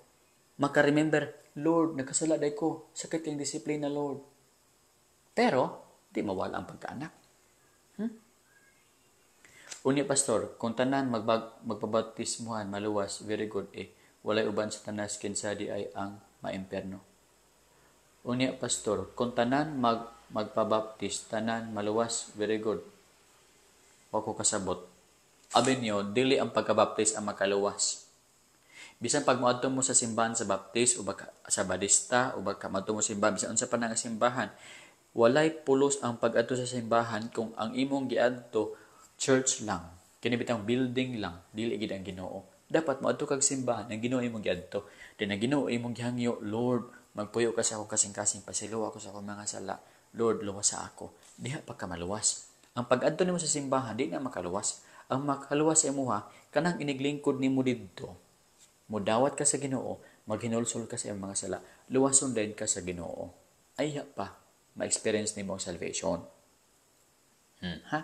maka-remember, "Lord, nakasala day ko, sakit yung disiplina, Lord." Pero di mawala ang pagkaanak. Unya pastor, kung tanan magpabautismuhan maluwas, very good eh. Walay uban sa tanas, kinsa di ay ang maimperno? Unya pastor, kung tanan magpabaptis, tanan maluwas, very good. Wa ko kasabot. Abi niyo, dili ang pagkabaptis ang makaluwas. Bisan pag moadto mo sa simbahan sa Baptist o baka sa Badista o baka moadto mo sa simbahan bisan unsa pa nga simbahan, walay pulos ang pag-adto sa simbahan kung ang imong giadto church lang. Kini bitang building lang, dili gid ang Ginoo. Dapat moadto kag simbahan, ang Ginoo imong giadto. Then ang Ginoo imong gihangyo, "Lord, magpuyo ka sa akong kasing-kasing, pasayloa ako sa akong mga sala. Lord, luwasa ako." Diha pa ka maluwas. Ang pag-adto nimo sa simbahan di na makaluwas. Ang makaluwas sa imuha kanang iniglingkod nimo didto. Mudawat ka sa Ginoo, maghinulsol ka sa imong mga sala, luwason din ka sa Ginoo. Ayha pa ma-experience nimo ang salvation. Ha?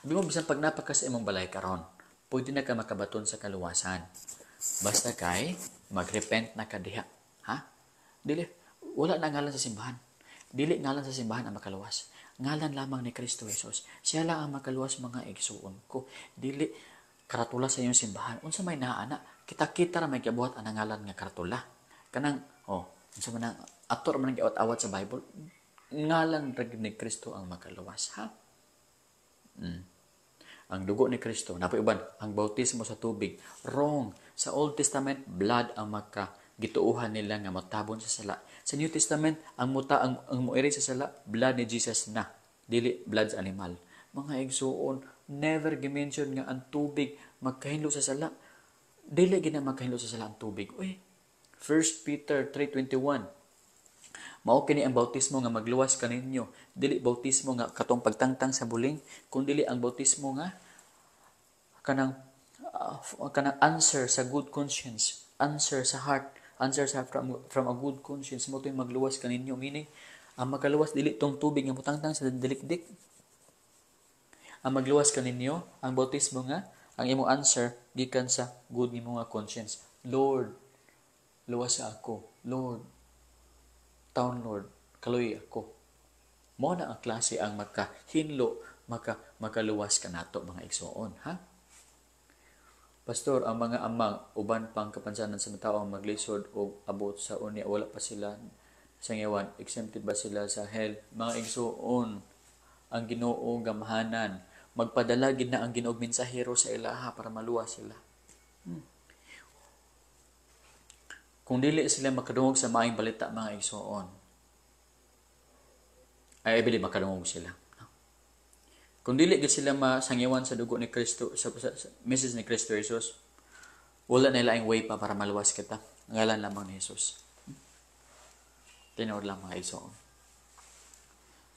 Abi mo, bisan pag napa ka sa imong balay karon, pwede na ka makabaton sa kaluwasan. Basta kay magrepent na ka diha. Ha? Dili wala na ngalan sa simbahan. Dili ngalan sa simbahan ang makaluwas. Ngalan lamang ni Kristo Jesus. Siya lang ang makaluwas, mga igsuon ko. Dili karatula sa iyong simbahan. Unsa may naa ana? Kita-kita ra may gibuhat ang ngalan nga karatula. Kanang oh, unsa man ang ato ra man ang giawat-awat sa Bible. Ngalan ra gyud ni Kristo ang makaluwas, ha? Ang dugo ni Kristo, napoy uban, ang bautismo sa tubig. Wrong. Sa Old Testament, blood ang maka gituohan nila nga motabon sa sala. Sa New Testament, ang muta ang moiri sa sala, blood ni Jesus na. Dili blood sa animal. Mga igsuon, never gi-mention nga ang tubig magkahinlo sa sala. Dili gina magkahinlo sa sala ang tubig. Uy, 1 Peter 3:21. Mao kini ang bautismo nga magluwas kaninyo. Dili bautismo nga katong pagtangtang sa buling, kun dili ang bautismo nga kanang answer sa good conscience, answer sa heart, answer sa from a good conscience mo to'y magluwas kaninyo, meaning ang makaluwas dili tong tubig nga mutangtang sa dilikdik. Ang magluwas kaninyo ang bautismo nga ang imong answer gikan sa good nimo nga conscience. "Lord, luwas sa ako. Lord, taon Lord, kaluoy ako." Mo na ang klase ang makahinlo, makaluwas kanato, mga igsoon, ha? Pastor, ang mga amang uban pang kapansanan sa tao ang maglisod og abot sa unya wala pa sila sa ngiwan, exempted ba sila sa hell? Mga igsoon, ang Ginoo gamhanan. Magpadala gid na ang Ginoo mensahero sa ilaha para maluwas sila. Kung dili sila makadungog sa maayong balita, mga igsoon, ay I believe makadungog sila. No? Kung dili gid sila masangyawan sa dugo ni Kristo, sa message ni Kristo Jesus, wala na ilaing way pa para maluwas kita. Ngalan lamang ni Jesus. Tinuod lang, mga igsoon.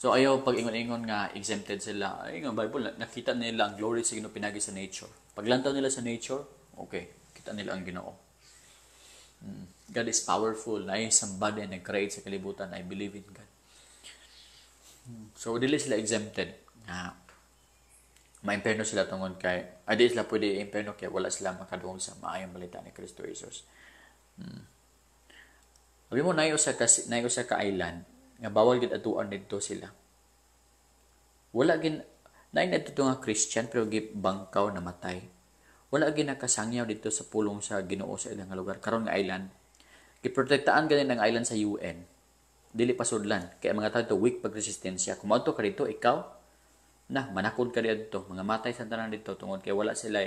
So ayaw pag ingon-ingon nga exempted sila. Ay nga Bible, nakita nila ang glory sa Ginoo pinagi sa nature. Paglantaw nila sa nature, okay, kita nila ang Ginoo. God is powerful. Na somebody nag-create sa kalibutan. I believe in God. So dili sila exempted. Nga Ma-imperno sila tungod kay ay di sila pwede i-imperno kay wala sila makadungog sa maayong balita ni Kristo Jesus. Abi mo naay usa ka island nga bawal gid atuan didto sila. Wala gin naay ngadto nga Christian pero gibangkaw, namatay. Wala gid nakasangyaw didto sa pulong sa Ginoo sa ilang lugar karon nga island. Giprotektaan gani ang island sa UN. Dili pasudlan kay ang mga tao weak pag resistensya. Kung moadto ka didto ikaw na manakod ka didto, mga matay sa tanan didto tungod kay wala sila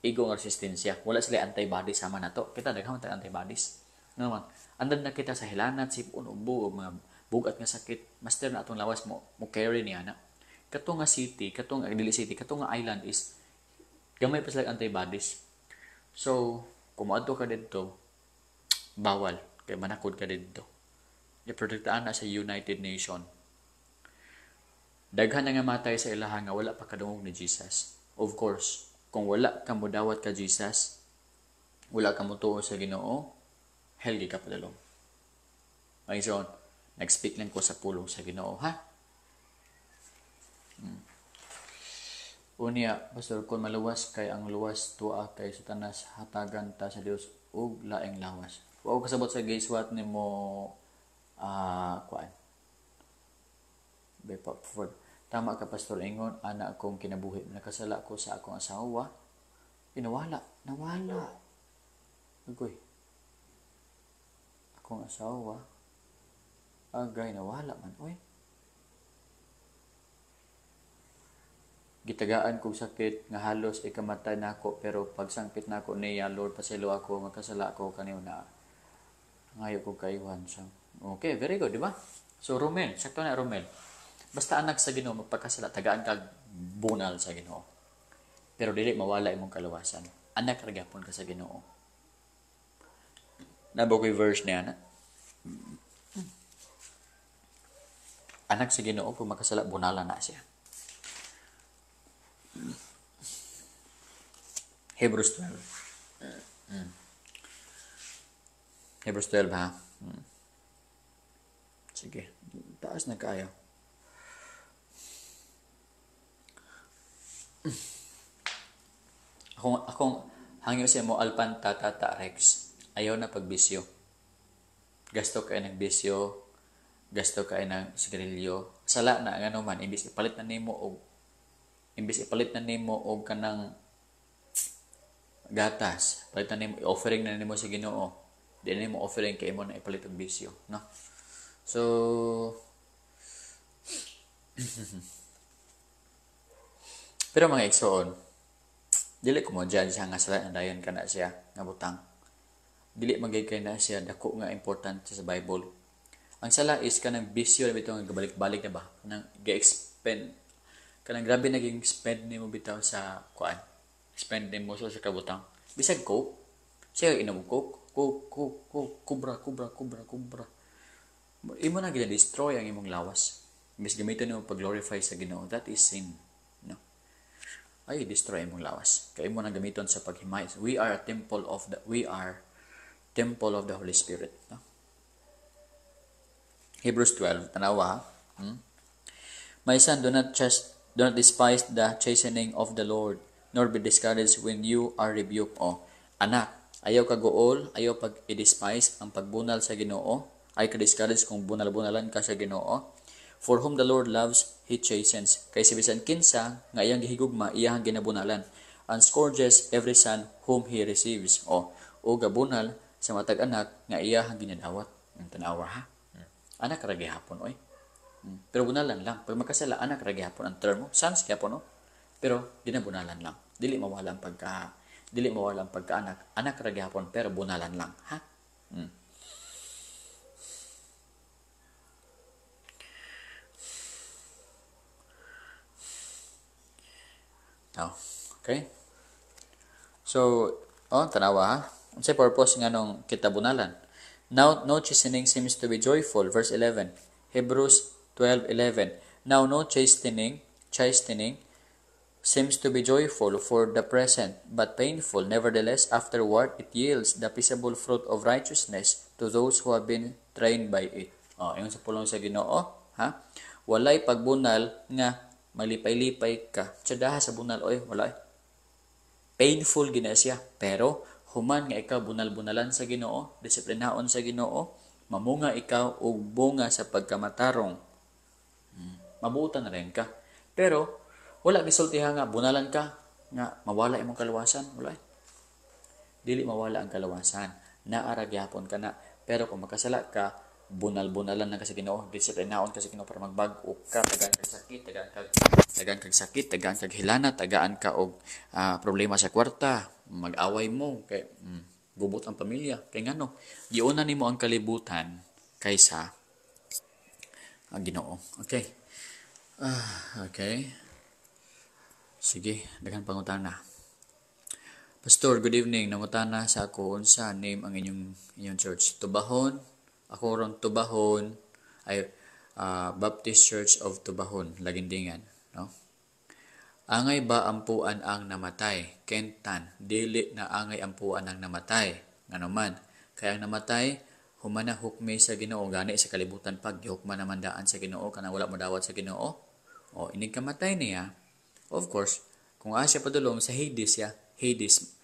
igo nga resistensya, wala sila antibodies sama nato. Kita daghan man antibodies. Nga man, andam na kita sa hilanat, sipon, ubo, mga bugat nga sakit, master na atong lawas mo mo carry niya na. Kato nga city, katong dili city, kato nga island is gamay pa sila antibodies. So, kung moadto ka didto, bawal kay manakod ka didto. Iprotektahan na sa United Nation. Daghan na nga matay sa ilaha nga wala pa kadungog ni Jesus. Of course, kung wala ka modawat ka Jesus, wala ka motuo sa Ginoo, hell ka padulong. Mga igsoon, nag-speak lang ko sa pulong sa Ginoo, ha? Unya, Pastor, kung maluwas kay ang luwas tuwa kay Satanas, hatagan ta sa Dios og laing lawas. Wa ko kasabot sa giswat nimo, kuan. For, tama ka, Pastor, ingon ana akong kinabuhi, nakasala ko sa akong asawa, pinawala, nawala. Agoy. Akong asawa, agay, nawala man, oy. Gitagaan kog sakit nga halos ikamatay nako, pero pagsangpit nako niya, "Lord, pasaylo ako, makasala ako kaniyo na ngayo ko kayuhan siya." Okay, very good, di ba? So Romel, sakto na, Romel. Basta anak sa Ginoo, magpakasala, tagaan kag bunal sa Ginoo. Pero dili mawala imong kaluwasan. Anak ra gyapon ka sa Ginoo. Nabo ko'y verse niya na. Anak sa Ginoo, kung makasala, bunala na siya. Hebrews 12. Hebrews 12 ha. Sige, taas na kaya. Akong hangyo sa mo alpan tata Rex. Ayaw na pagbisyo. Gasto kay ng bisyo, gasto kay ng sigarilyo. Sala na ngano man imbis ipalit na nimo og kanang gatas, palit na nimo, offering na nimo sa Ginoo. Di na nimo offering kay imo na ipalit og bisyo, no? So pero mga igsoon, dili ko mo judge nga sala na dayon kana siya nga butang. Dili magay kay na siya dako nga importante sa Bible. Ang sala is kanang bisyo na bitaw nga gabalik-balik na ba? Kanang ga-expend, kanang grabe naging spend nimo bitaw sa kuan. Spend nimo sa kabutang. Bisag Coke, siya inom Coke, Coke, Coke, Coke, Cobra, Cobra, Cobra, Cobra. Imo na gina-destroy ang imong lawas. Imbes gamiton nimo pag-glorify sa Ginoo, that is sin. No? Ay destroy imong lawas. Kay imo na gamiton sa paghimay. We are temple of the Holy Spirit. No? Hebrews 12, tanawa. My son, do not despise the chastening of the Lord, nor be discouraged when you are rebuked. O, anak, ayaw kaguol, ayaw pag i-despise ang pagbunal sa Ginoo, ay ka-discourage kung bunal-bunalan ka sa Ginoo. For whom the Lord loves, He chastens. Kay si bisan kinsa nga iyang gihigugma, iyang ginabunalan. And scourges every son whom He receives. O gabunal sa matag anak nga iyang ginadawat. Ang tanawa ha. Anak ra gihapon oy. Pero bunalan lang. Pag makasala, anak ra gihapon ang term mo. Sons gihapon no. Pero ginabunalan lang. Dili mawala ang pagkaanak. Anak ra gihapon pero bunalan lang, ha? Oh, okay. So, oh, tanawa ha. Unsay purpose nga nung kita bunalan? Now, no chastening seems to be joyful. Verse 11. Hebrews 12:11. Now, no chastening seems to be joyful for the present, but painful. Nevertheless, afterward, it yields the peaceable fruit of righteousness to those who have been trained by it. Oh, ingon sa pulong sa Ginoo, ha? Walay pagbunal nga Malipay-lipay ka. Tsadaha sa bunal oy, wala eh. Painful gina siya, pero human nga ikaw bunal-bunalan sa Ginoo, disiplinaon sa Ginoo, mamunga ikaw og bunga sa pagkamatarong. Mabuotan na rin ka. Pero wala gisultihan nga bunalan ka nga mawala imong kaluwasan, wala eh. Dili mawala ang kaluwasan. Naara gyapon ka na. Pero kung makasala ka, bunal-bunalan na ka sa Ginoo, disiplinaon ka sa Ginoo para magbag-o ka, tagaan kag sakit, tagaan kag sakit, tagaan kag hilana, tagaan ka og problema sa kwarta, mag-away mo kay gubot ang pamilya. Kay ngano? Giuna nimo ang kalibutan kaysa ang Ginoo. Okay. Okay. Sige, daghan pangutana. Pastor, good evening. Nangutana sa ako unsa name ang inyong church. Tubahon. Ako ron Tubahon ay Baptist Church of Tubahon, Lagindingan, no? Angay ba ampuan ang namatay? Kentan, dili na angay ampuan ang namatay. Ngano man, kay ang namatay humana hukmi sa Ginoo, gani sa kalibutan pag gihukman naman daan sa Ginoo kanang wala modawat sa Ginoo. O inig kamatay niya, of course, kung asa siya padulong sa Hades siya, Hades.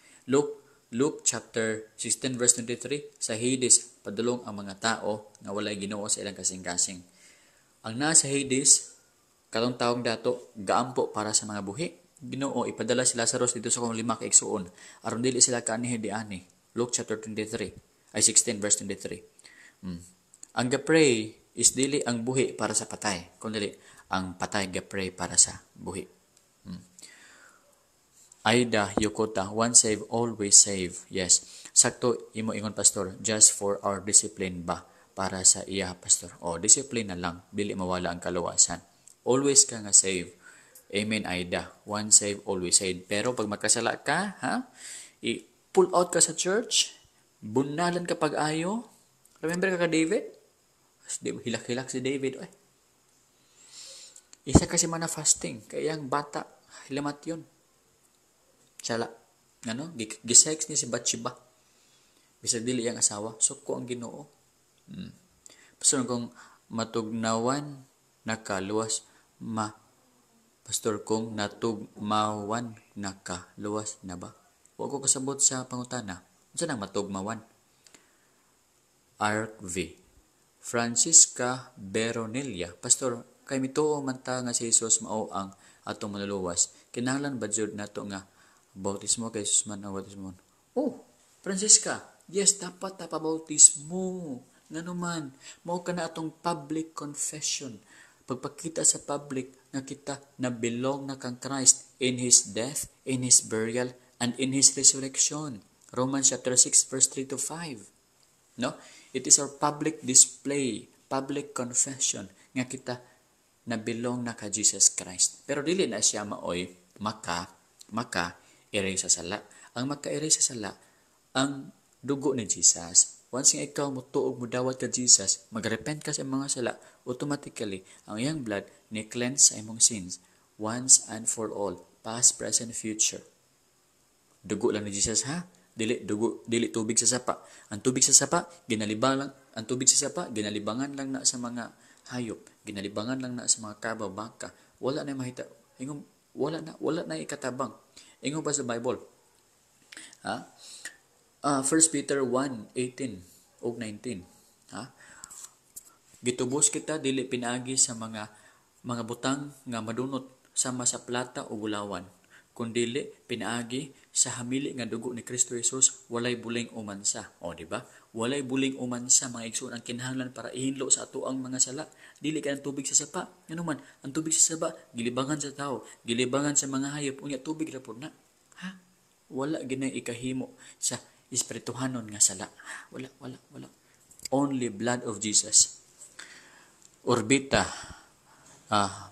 Luke chapter 16 verse 23, sa Hades padulong ang mga tao nga walay Ginoo sa ilang kasing-kasing. Ang naa sa Hades katong taong dato gaampo para sa mga buhi. Ginoo, ipadala si Lazarus dito sa akong lima ka igsuon aron dili sila kaanhi diani. Luke chapter 23 ay 16 verse 23. Ang ga-pray is dili ang buhi para sa patay, kundi ang patay ga-pray para sa buhi. Aida Yokota, "One save, always save." Yes. Sakto imo ingon, Pastor, just for our discipline ba? Para sa iya, Pastor. O, discipline na lang, dili mawala ang kaluwasan. Always ka nga save. Amen, Aida. One save, always save. Pero pag magkasala ka, ha? I-pull out ka sa church, bunalan ka pag-ayo. Remember ka David? Hilak-hilak si David. Ay. Isa kasi man na fasting. Kaya ang bata, hilamat yun. Sala. Ano? Gisex niya si Bathsheba. Bisag dili iyang asawa, suko ang Ginoo. Pastor, kung matugnawan nakaluwas ma Pastor, kung natugmawan nakaluwas na ba? Wa ko kasabot sa pangutana. Unsa nang matugmawan? Arc V. Francisca Beronilla. Pastor, kay mituo man ta nga si Jesus mao ang atong manluluwas. Kinahanglan ba jud nato nga bautismo kay Jesus man ang bautismo? Oh, Francisca, yes, dapat ta pabautismo. Ngano man, mao kana atong public confession. Pagpakita sa public nga kita na belong na kang Christ in His death, in His burial, and in His resurrection. Romans chapter 6 verse 3 to 5. No? It is our public display, public confession nga kita na belong na ka Jesus Christ. Pero dili na siya maoy maka erase sa sala. Ang maka-erase sa sala, ang dugo ni Jesus. Once nga ikaw motuog, modawat ka Jesus, magrepent ka sa mga sala, automatically ang iyang blood ni cleanse sa imong sins once and for all, past, present, future. Dugo lang ni Jesus ha. Dili dugo, dili tubig sa sapa. Ang tubig sa sapa, ginalibang lang, ang tubig sa sapa ginalibangan lang na sa mga hayop, ginalibangan lang na sa mga kabaw, baka. Wala na mahita. Ingon wala na ikatabang. Ingon pa sa Bible. Ha? 1 Peter 1:18 ug 19. Ha? Gitubos kita dili pinaagi sa mga butang nga madunot sama sa plata o bulawan, kundili pinaagi sa hamili nga dugo ni Kristo Jesus, walay buling o mansa. O, di ba? Walay buling o mansa, mga igsoon, ang kinahanglan para ihinlo sa ato ang mga sala. Dili ka ang tubig sa sapa. Ngano man, ang tubig sa sapa gilibangan sa tao, gilibangan sa mga hayop, unya tubig ra pud na. Ha? Wala ginay ikahimo sa espirituhanon nga sala. Wala, wala, wala. Only blood of Jesus. Orbita.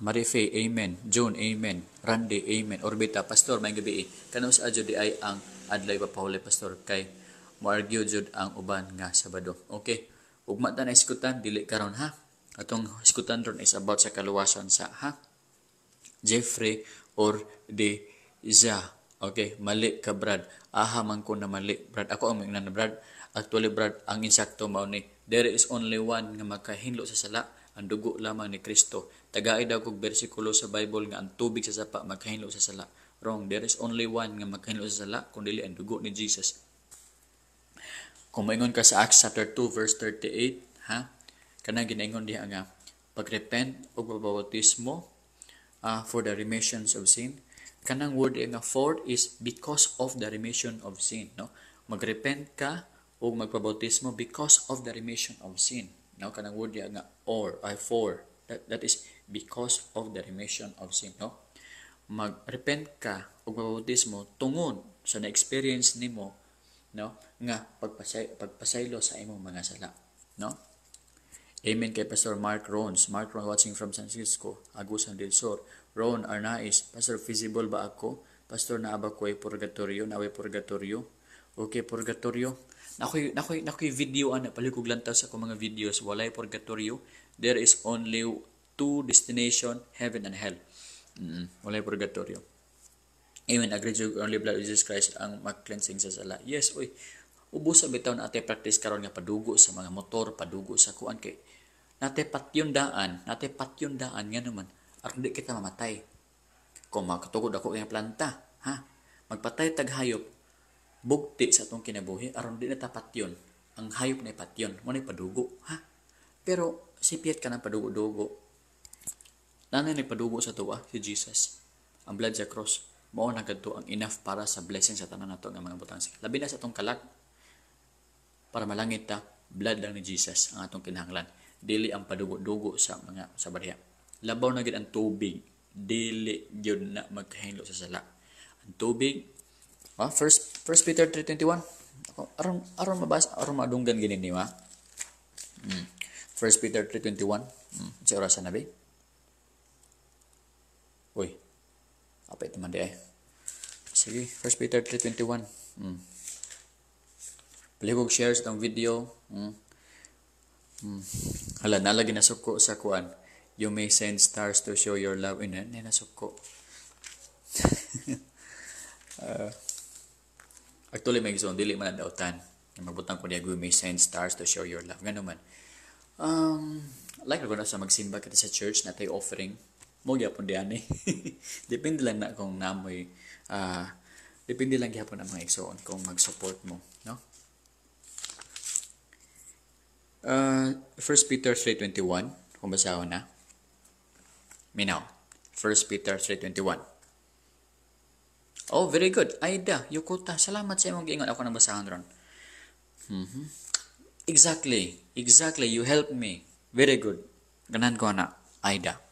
Marife, amen. June, amen. Randy, amen. Orbita, Pastor, may gabi. Kanus adyo di ay ang adlaw ipapahulay, Pastor, kay mo-argue jud ang uban nga Sabado. Okay. Ugma ta na iskutan, dili karon ha. Atong iskutan ron is about sa kaluwasan sa ha. Jeffrey or de Za. Okay, mali ka, Brad. Aha man ko na mali, Brad. Ako ang na Brad. Actually, Brad, ang insakto mao ni there is only one nga makahinlo sa sala. Ang dugo lamang ni Kristo. Tagai daw kog bersikulo sa Bible nga ang tubig sa sapa magkahinlo sa sala. Wrong. There is only one nga magkahinlo sa sala kung dili ang dugo ni Jesus. Kung moingon ka sa Acts chapter 2 verse 38, ha? Kanang ginaingon diha nga pagrepent ug pabautismo for the remissions of sin. Kanang word nga for is because of the remission of sin, no? Magrepent ka ug magpabautismo because of the remission of sin. No, kanang word diha nga or ay for, that is because of the remission of sin, no? Magrepent ka ug mabautismo tungod sa na-experience nimo, no, nga pagpasaylo sa imong mga sala, no? Amen kay Pastor Mark Rons. Mark Ron watching from San Francisco, Agusan del Sur. Ron Arnaiz, "Pastor, feasible ba ako? Pastor, naa ba ko'y purgatorio? Naa bay purgatorio?" Okay, purgatorio. Nakoy video ana, palihog lantaw sa akong mga videos. Walay purgatorio. There is only two destination, heaven and hell. Walay purgatorio. Amen. Agree jud, only blood of Jesus Christ ang mag-cleansing sa sala. Yes, oy. Ubos sa bitaw na ate practice karon nga padugo sa mga motor, padugo sa kuan kay nate patyon daan, nate patyon daan nga naman aron di kita mamatay. Kung makatugod ako nga planta, ha? Magpatay tag hayop bugti sa atong kinabuhi aron di na ta patyon. Ang hayop na patyon, mo na padugo, ha? Pero sipiat ka ng padugo-dugo. Nanay nagpadugo sa tuwa si Jesus. Ang blood sa cross mao na kadto ang enough para sa blessing sa tanan nato nga mga butang. Labi na sa atong kalag para malangit ta, blood lang ni Jesus ang atong kinahanglan. Dili ang padugo-dugo sa mga sa barya. Labaw na gid ang tubig, dili gyud na magkahinlo sa sala. Ang tubig, first Peter 3:21. Ako aron aron mabasa, aron madunggan gini ni ma. 1 Peter 3:21. Sa orasan na ba? Uy. Apa ito man di ay. Sige, 1 Peter 3:21. Palihog share sa video. Hala, nalagi nasuko sa kuan. "You may send stars to show your love." Ina, na nasuko. Actually, may gusto, dili man ang dautan. Magbutang ko niya, "You may send stars to show your love." Ngano man. Like ko na sa magsimba kita sa church na tayo offering. Mo gyapon diyan eh. Depende lang na kung namoy depende lang gyapon ang mga igsoon kung mag-support mo, no? 1 Peter 3:21, kung basahon na. Minaw. 1 Peter 3:21. Oh, very good. Aida, Yukota, salamat sa imong giingon. Ako nang basahon ron. Exactly. Exactly. You help me. Very good. Ganahan ko na, Aida.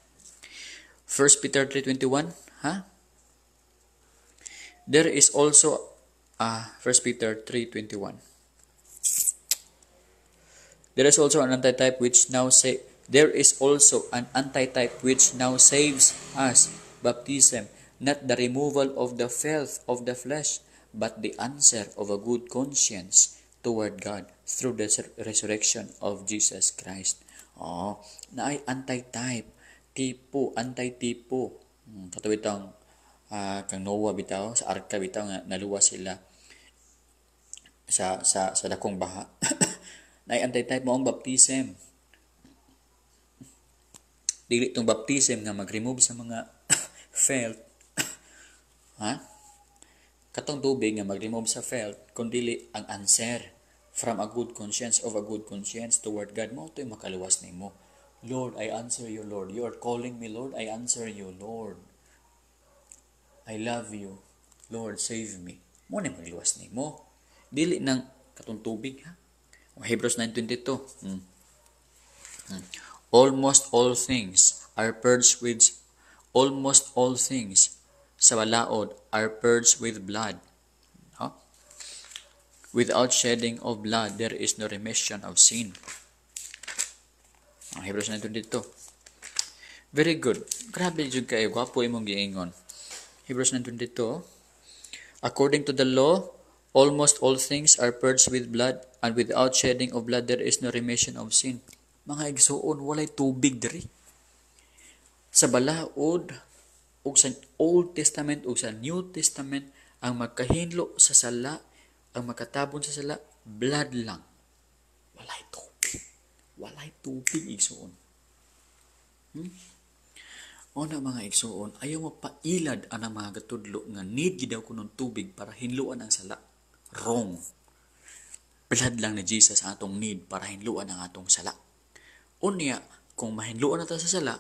1 Peter 3:21, ha? There is also 1 Peter 3:21. There is also an antitype which now saves us, baptism, not the removal of the filth of the flesh, but the answer of a good conscience toward God through the resurrection of Jesus Christ. Oh, naay antitype, tipo, anti-tipo. Kato bitang kang Noah bitaw sa arka bitaw nga naluwas sila sa dakong baha. Naay antitype mo ang baptism. Dili tong baptism nga mag-remove sa mga filth, ha? Katong tubig nga mag-remove sa filth, kundi ang answer from a good conscience, of a good conscience toward God mo to'y makaluwas nimo. Lord, I answer you, Lord. You are calling me, Lord. I answer you, Lord. I love you. Lord, save me. Mo na magluwas nimo. Dili nang katong tubig, ha? O Hebrews 9:22. Almost all things sa balaod are purged with blood. Huh? Without shedding of blood, there is no remission of sin. Ang Hebrews 9:22. Very good. Grabe jud kayo. Gwapo imong giingon. Hebrews 9:22. According to the law, almost all things are purged with blood, and without shedding of blood, there is no remission of sin. Mga igsuon, walay tubig diri. Sa balaod, ug sa Old Testament ug sa New Testament, ang magkahinlo sa sala, ang makatabon sa sala, blood lang. Walay tubig. Walay tubig, igsuon. Una, mga igsuon, ayaw mo pailad ang mga gatudlo nga need gid daw kuno tubig para hinluan ang sala. Wrong. Blood lang ni Jesus ang atong need para hinluan ang atong sala. Unya, kung mahinluan na ta sa sala,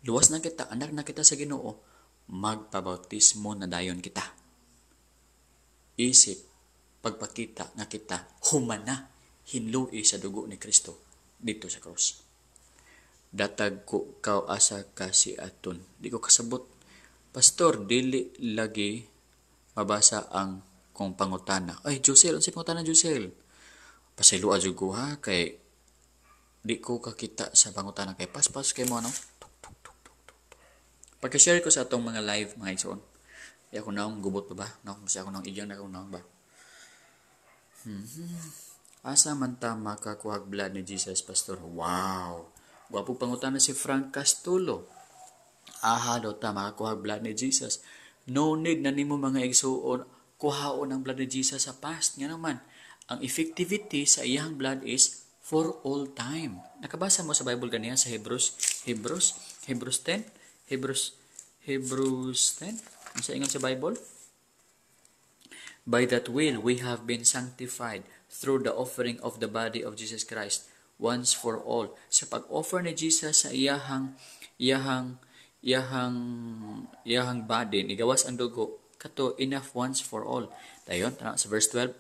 luwas na kita, anak na kita sa Ginoo, magpabautismo na dayon kita. Isip, pagpakita nga kita humana hinlui sa dugo ni Kristo dito sa cross. Datag ko kaw asa ka si aton. Di ko kasabot. Pastor, dili lagi mabasa ang kong pangutana. Ay, Josel, unsa pangutana, Josel? Pasayloa jud ko ha kay di ko kakita sa pangutana kay paspas kay mo ano. Tuk tuk tuk tuk tuk. Pagka-share ko sa atong mga live, mga igsoon. Di ako naong gubot pa ba? Naong kasi ako naong igyang na akong naong ba? Asa man ta makakuhag blood ni Jesus, Pastor? Wow! Gwapo pangutana si Frank Castulo. Aha daw ta makakuha blood ni Jesus. No need na nimo, mga igsuon, kuhaon ang blood ni Jesus sa past. Nga naman, ang effectivity sa iyang blood is for all time. Nakabasa mo sa Bible ganiya sa Hebrews, Hebrews, Hebrews 10, Hebrews, Hebrews 10. Ang sa ingon sa Bible? By that will we have been sanctified through the offering of the body of Jesus Christ once for all. Sa pag-offer ni Jesus sa iyahang body, nigawas ang dugo, kato enough once for all. Dayon, tanaw sa verse 12,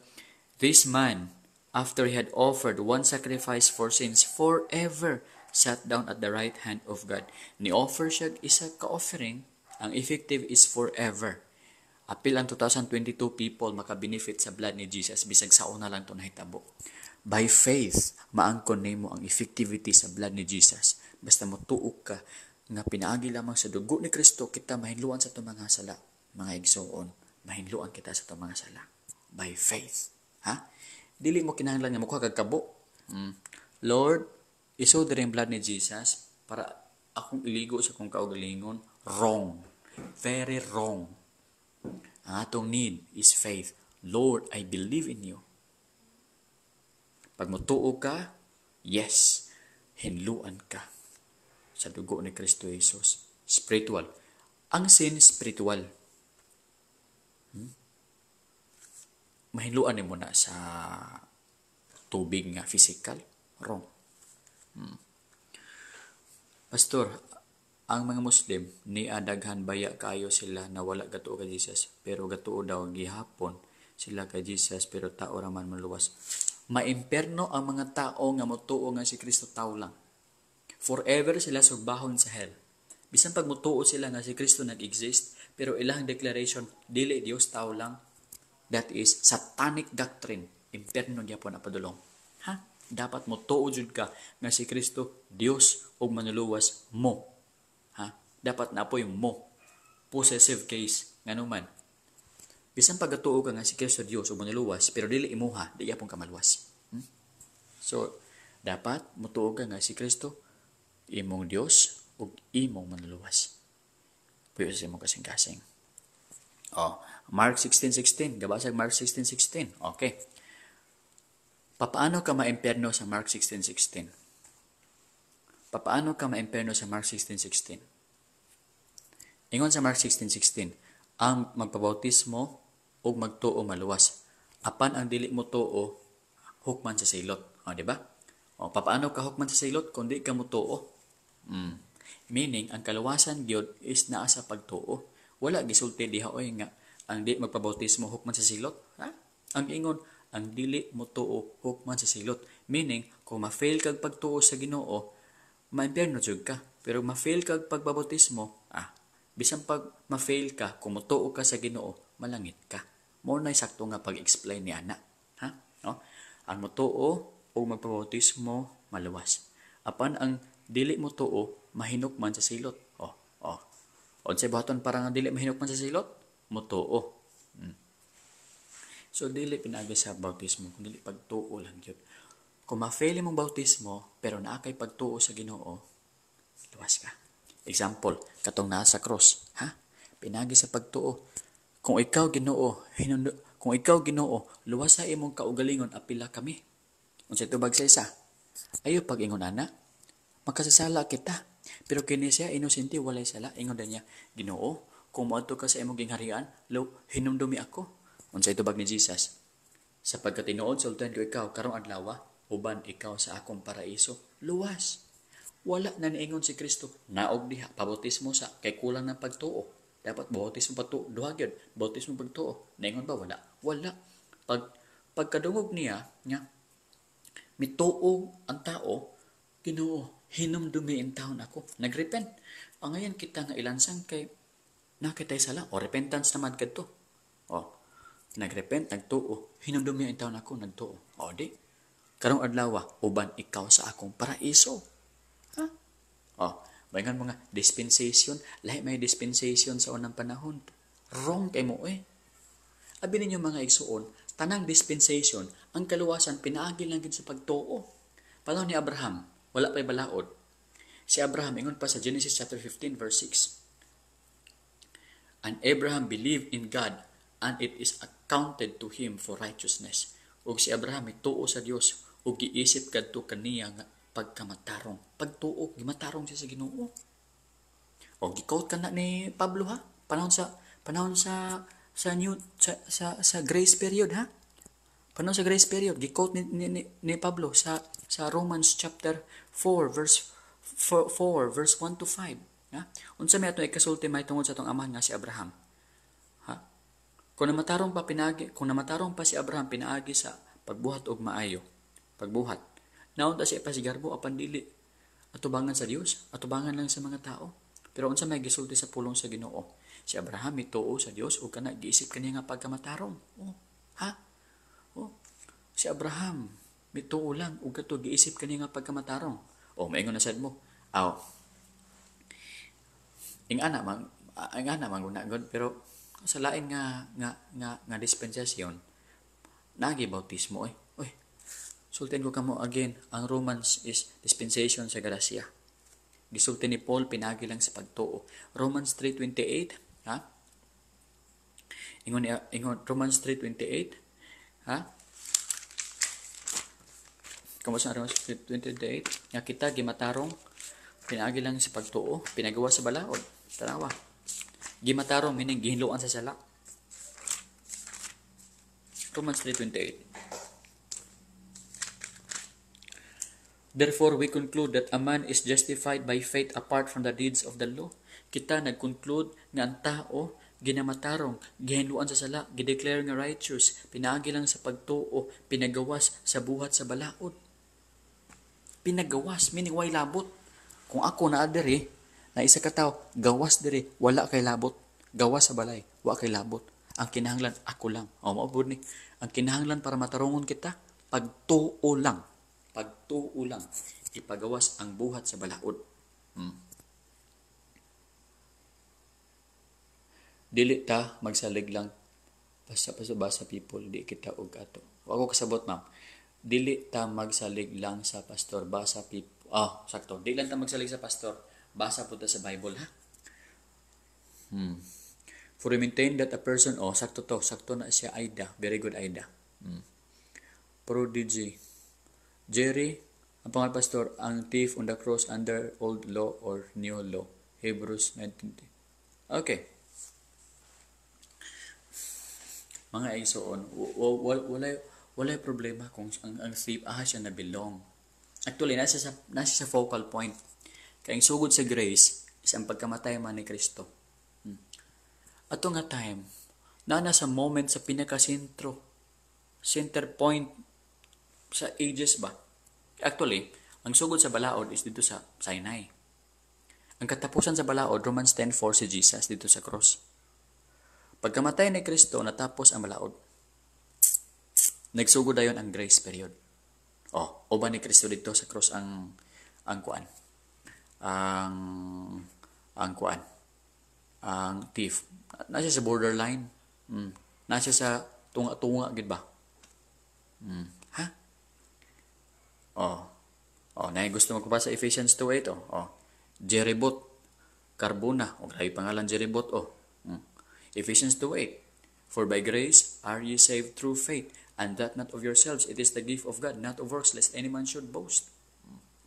"This man, after he had offered one sacrifice for sins forever, sat down at the right hand of God." Ni-offer siya isa ka offering, ang effective is forever. Apil ang 2022 people maka-benefit sa blood ni Jesus bisag sa una lang to nahitabo. By faith, maangkon nimo ang effectivity sa blood ni Jesus. Basta motuo ka nga pinaagi lamang sa dugo ni Kristo kita mahinluan sa atong mga sala. Mga igsoon, mahinluan kita sa atong mga sala. By faith. Ha? Dili mo kinahanglan nga mokuha kag kabo. "Lord, isod rin blood ni Jesus para akong iligo sa akong kaugalingon." Wrong. Very wrong. Ang atong need is faith. "Lord, I believe in you." Pag mutuo ka, yes, hinluan ka sa dugo ni Kristo Jesus. Spiritual. Ang sin, spiritual. Mahinluan nimo na sa tubig nga physical? Wrong. Pastor, ang mga Muslim ni daghan baya kaayo sila na wala gatuo kay Jesus, pero gatuo daw gihapon sila kay Jesus, pero tao ra man maluwas. Maimpierno ang mga tao nga motuo nga si Kristo tao lang. Forever sila sugbahon sa hell. Bisan pag motuo sila nga si Kristo nag-exist, pero ilang declaration, dili Dios, tao lang. That is satanic doctrine. Impierno gyapon ang padulong. Ha? Dapat motuo jud ka nga si Kristo Dios ug manluluwas mo. Ha? Dapat na po yung mo. Possessive case ngano man. Bisan pagkatuo ka nga si Kristo Dios ug manluluwas, pero dili imuha, di gyapon ka maluwas. So, dapat motuo ka nga si Kristo imong Dios ug imong manluluwas. Puyo sa imong kasing-kasing. Oh, Mark 16:16. Gabasag Mark 16:16. Okay. Papaano ka maimpierno sa Mark 16:16? Papaano ka maimpierno sa Mark 16:16? Ingon sa Mark 16:16, ang magpabautismo ug magtuo maluwas. Apan ang dili mo tuo hukman sa silot. O, di ba? O, papaano ka hukman sa silot kung di ka motuo? Meaning, ang kaluwasan gyud is naa sa pagtuo. Wala gisulti diha oy nga ang di magpabautismo hukman sa silot. Ha? Ang ingon, ang dili motuo hukman sa silot. Meaning, kung ma-fail kag pagtuo sa Ginoo, maimpierno jud ka. Pero ma-fail kag pagbabautismo, bisan pag ma-fail ka, kung motuo ka sa Ginoo, malangit ka. Mo na sakto nga pag-explain ni ana. Ha? No? Ang motuo o magpabautismo maluwas. Apan ang dili motuo mahinukman sa silot. Oh. Unsay buhaton para nga dili mahinukman sa silot? Motuo. So dili pinaagi sa bautismo, kun dili pagtuo lang gyud. Kung ma-fail imong bautismo pero naa kay pagtuo sa Ginoo, luwas ka. Example, katong naa sa cross, ha? Pinagi sa pagtuo. "Kung ikaw Ginoo, kung ikaw Ginoo, luwasa imong kaugalingon, apila kami." Unsay tubag sa isa? "Ayo pag-ingon ana, makasasala kita." Pero kini siya inosente, walay sala. Ingon niya, "Ginoo, kung moadto ka sa imong gingharian, lo hinumdumi ako." Unsay tubag ni Jesus? "Sapagkat tinuod sultihan ko ikaw karong adlaw, uban ikaw sa akong paraiso." Luwas. Wala na niingon si Kristo, "Naog diha, pabautismo sa kay kulang ng pagtuo. Dapat bautismo pagtuo, duha gyud, bautismo pagtuo." Niingon ba? Wala. Wala. Pagkadungog niya nga mituo ang tao, "Ginoo, hinumdumi in taon ako." Nagrepent. Ang ngayon kita nga ilansang kay nakitay sala o repentance naman kadto. O, nagrepent, nagtuo, "Hinumdumi in taon ako," nagtuo. O di, "Karong adlaw, uban ikaw sa akong paraiso." Ha? O, maingon mga dispensation, lahi may dispensation sa unang panahon. Wrong kay mo eh. Abi ninyo, mga igsuon, tanang dispensation, ang kaluwasan pinaagi lang gid sa pagtuo. Panahon ni Abraham, wala pa'y balaod. Si Abraham, ingon pa sa Genesis chapter 15 verse 6, "And Abraham believed in God and it is accounted to him for righteousness." Ug si Abraham mituo sa Dios ug giisip kadto kaniya nga pagkamatarong. Pagtuo, gimatarong siya sa Ginoo. O gi-quote ka na ni Pablo ha. Panahon sa new sa grace period ha. Panahon sa grace period, gi-quote ni Pablo sa Romans chapter 4 verse 4, 4 verse 1 to 5. Ha? Unsa may atong ikasulti may tungod sa atong amahan nga si Abraham? Ha? Kung namatarong pa si Abraham pinaagi sa pagbuhat og maayo, pagbuhat. Naunta siya pasigarbo apan dili atubangan sa Dios, atubangan lang sa mga tao. Pero unsa may gisulti sa pulong sa Ginoo? Si Abraham mituo sa Dios ug kana giisip kaniya nga pagkamatarong. Oh, ha? Oh, si Abraham mituo lang ug kato giisip kaniya nga pagkamatarong. Oh, maingon na sad mo. Aw. Ing ana man guna god, pero sa lain nga dispensasyon nagi bautismo eh. Oy. Sultian ko kamo again, ang Romans is dispensation sa grasya. Gisulti ni Paul, pinagi lang sa pagtuo. Romans 3:28, ha? Ingon Romans 3:28, ha? Kumusta ang Romans 3:28? Nga kita gimatarong pinaagi lang sa pagtuo, pinagawa sa balaod. Tanawa. Gimatarong meaning gihinloan sa sala. Romans 3:28. "Therefore, we conclude that a man is justified by faith apart from the deeds of the law." Kita nag-conclude nga ang tao ginamatarong, gihinluan sa sala, gideclare nga righteous, pinaagi lang sa pagtuo, pinagawas sa buhat sa balaod. Pinagawas, meaning way labot. Kung ako naa diri, na isa ka tawo, gawas diri, wala kay labot. Gawas sa balay, wa kay labot. Ang kinahanglan, ako lang. O, mao ni. Ang kinahanglan para matarungon kita, pagtuo lang. Pagtuo lang, ipagawas ang buhat sa balaod. Dili ta magsalig lang basta basta people, di kita og ato. Wa ko kasabot, ma'am. Dili ta magsalig lang sa pastor, basa people. Ah, sakto. Di lang ta magsalig sa pastor, basa pud ta sa Bible ha. "For we maintain that a person," oh, sakto to, sakto na siya, Aida. Very good, Aida. Prodigy. Jerry, ang pangal pastor, ang thief on the cross under old law or new law? Hebrews 19. Okay. Mga igsoon, walay problema kung ang thief aha siya na belong. Actually, nasa sa focal point. Kay ang sugod sa grace is ang pagkamatay man ni Kristo. Ato nga time, na sa moment sa pinakasentro, center point sa ages ba? Actually, ang sugod sa balaod is dito sa Sinai. Ang katapusan sa balaod, Romans 10:4, si Jesus dito sa cross. Pagkamatay ni Kristo, natapos ang balaod. Nagsugod dayon ang grace period. Oh, uban ni Kristo dito sa cross ang kuan. Ang kuan. Ang thief. Nasa sa borderline. Nasa sa tunga-tunga gid ba? Ha? Oh. Oh, na gusto magpabasa Ephesians 2:8 oh. Oh. Jeribot Carbona, oh, grabe pangalan Jeribot oh. Ephesians 2:8. "For by grace are ye saved through faith, and that not of yourselves, it is the gift of God, not of works, lest any man should boast."